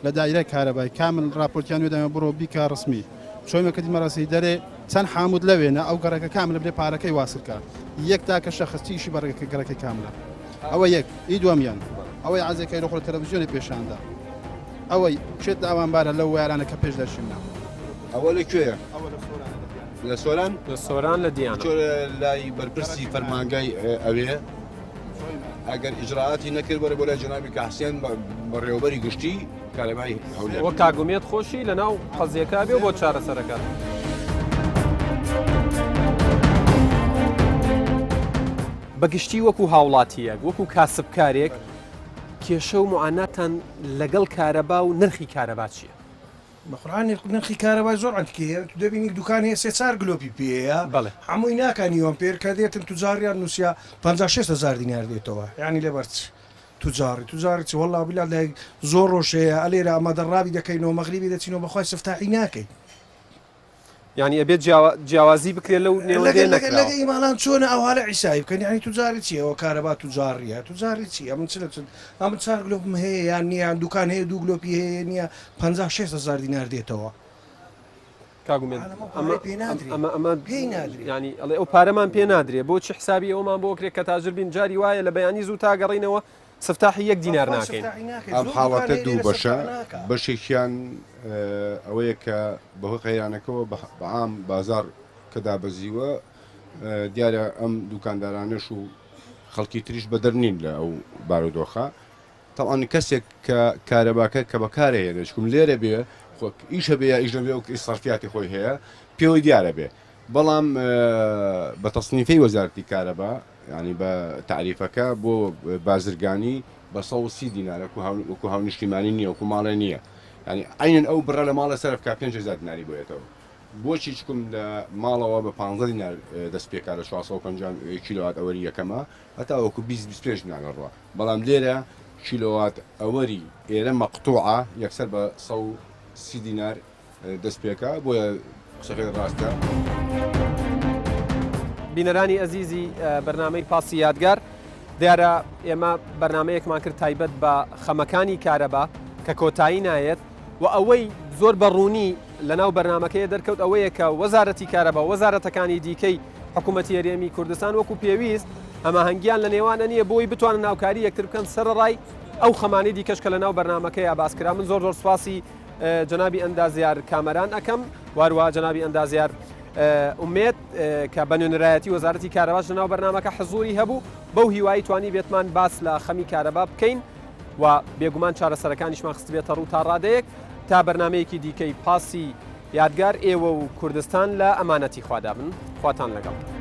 لە دائیرەی کارەبای کامل راپۆرتیان وێ دامە بڕۆ بیکە ڕسمی چۆیمە کردیمە ڕەسی دەرێ چەند حامود لەوێنە ئەو گەڕەکە کاملە برێ پارەکەی واسل کە یەک تاکە شەخس چی ئیشی بە ڕێگەکە گەڕەکەی کاملە ئەوە یەک ئی دووەمیان ئەوەی عەزێکەی لە خۆ تەلەڤزیۆنی پێشاندا ئەوەی شێت لە ئەوان بارە لەو ویارانە کە پێش دەرچیمنە ئەوە لە کوێیە؟ ئەوە لە سۆرانە لە دیانە. لە سۆران؟ لە سۆران لە دیانە. چۆرە لای بەرپرسی فەرمانگای ئەوێ؟ ئەگەر ئیجرائاتی نەکرد وەرە بۆ لای جەنابی کاک حسێن بەڕێوەبەری گشتی کارەبای هەولێر. وە کاک ئومێد خۆشی لەناو قەزیەکە بێ و بۆ چارەسەرەکە. بە گشتی وەکو هاوڵاتییەک وەکو کاسبکارێک کێشە و معاناتان لەگەڵ کارەبا و نرخی کارەبا چییە؟ بەقورعان نرخی کارەبای زۆر عەنتیکەیە تو دەبینی دوکان هەیە سێ چار گلۆپی پێیە بەڵێ. هەمووی ناکا نیوەم پێر کە دێتن توجاریان نوسیا پەنجا شێست هەزار دینار دێتەوە یانی لەبەر چ توجاڕی توجاڕی چ وەڵا بیلا لای زۆر ڕۆژ هەیە ئەلێرە ئەمە دەڕابی دەکەینەوە مەغریبی دەچینەوە بەخوای سفتاحی ناکەین. یانی ئەبێت جیاوازی بکرێت لەو نێوەندەیە نەکراوە. لەگە ئیمانان چۆنە ئەوها لە عیسایی بکەن یانی توجاری چیە ئەوە کارەبا توجاڕیە توجاری چی ئەمن چ لە چ ئەمن چار گلۆپم هەیە یان نییە یان دوکان هەیە دوو گلۆپی هەیە نییە 50 60 هەزار دینار دێتەوە. کاک ئومێد ئەمە پێ نادرێ ئەمە ئەمە پێی نادرێ ینی ئەڵێ ئەو پارەمان پێ نادرێ بۆچی حسابی ئەومان بۆ کرێ کە تاجر بین جاری وایە لە بەیانی زوو تا گەڕینەوە سفتاحی یەک دینار ناکەین. ئەم حاڵەتە دوو بەشە، بەشێکیان ئەوەیە کە بەهۆی قەیرانەکەوە بە عام بازاڕ کە دابەزیوە، دیارە ئەم دوکاندارانەش و خەڵکی تریش بەدەر نین لە ئەو بارودۆخە. تەبعەن کەسێک کە کارەباکە کە بەکارەهێنێ چکم لێرە بێ خۆ ئیش هەبێ یا ئیش نەبێ ئەو سەرفیاتی خۆی هەیە پێوەی دیارە بێ بەڵام بە تەسنیفەی وەزارەتی کارەبا یانی بە تاریفەکە بۆ بازرگانی بە 130 دینار وەکو هاونیشتیمانی نییە وەکو ماڵێ نییە ینی عینەن ئەو بڕە لە ماڵە سەرف کا 5000 دیناری بۆیەتەوە بۆچی چکم لە ماڵەوە بە 15 دینار دەست پێکا لە 450 کیلوات ئەوەری یەکەمە هەتا وەکو 20 25 دینار ڕوە بەڵام لێرە کیلوات ئەوەری ئێرە مەقتوعە یەکسەر بە 130 دینار دەست پێکا بۆیە قسەکەی ڕاستە. بینەرانی ئەزیزی بەرنامەی پاسی یادگار دیارە ئێمە بەرنمەیەکمان کرد تایبەت بە خەمەکانی کارەبا کە کۆتایی نایەت و ئەوەی زۆر بە ڕوونی لەناو بەرنمەکەی دەرکەوت ئەوەیە کە وەزارەتی کارەبا وەزارەتەکانی دیکەی حکوومەتی هەرێمی کوردستان وەکو پێویست هەماهەنگیان لە نێوانە نییە بۆی بتوانن ناوکاری یەکتر بکەن سەرڕای ئەو خەمانی دیکەش کە لە ناو بەرنمەکەی باسکرا من زۆر زۆر سوپاسی جەنابی ئەندازیار کامەران ئەکەم واروە جەنابی ئەندازیار ئومێد کە بە نوێنەرایەتی وەزارەتی کارەباش لەناو بەرنامەکە حزوری هەبوو بەو هیوایی توانی بێتمان باس لە خەمی کارەبا بکەین و بێگومان چارەسەرەکانیشمان خستبێتە ڕوو تا ڕادەیەک تا بەرنمەیەکی دیکەی پاسی یادگار ئێوە و کوردستان لە ئەمانەتی خوادا بن خواتان لەگەڵ.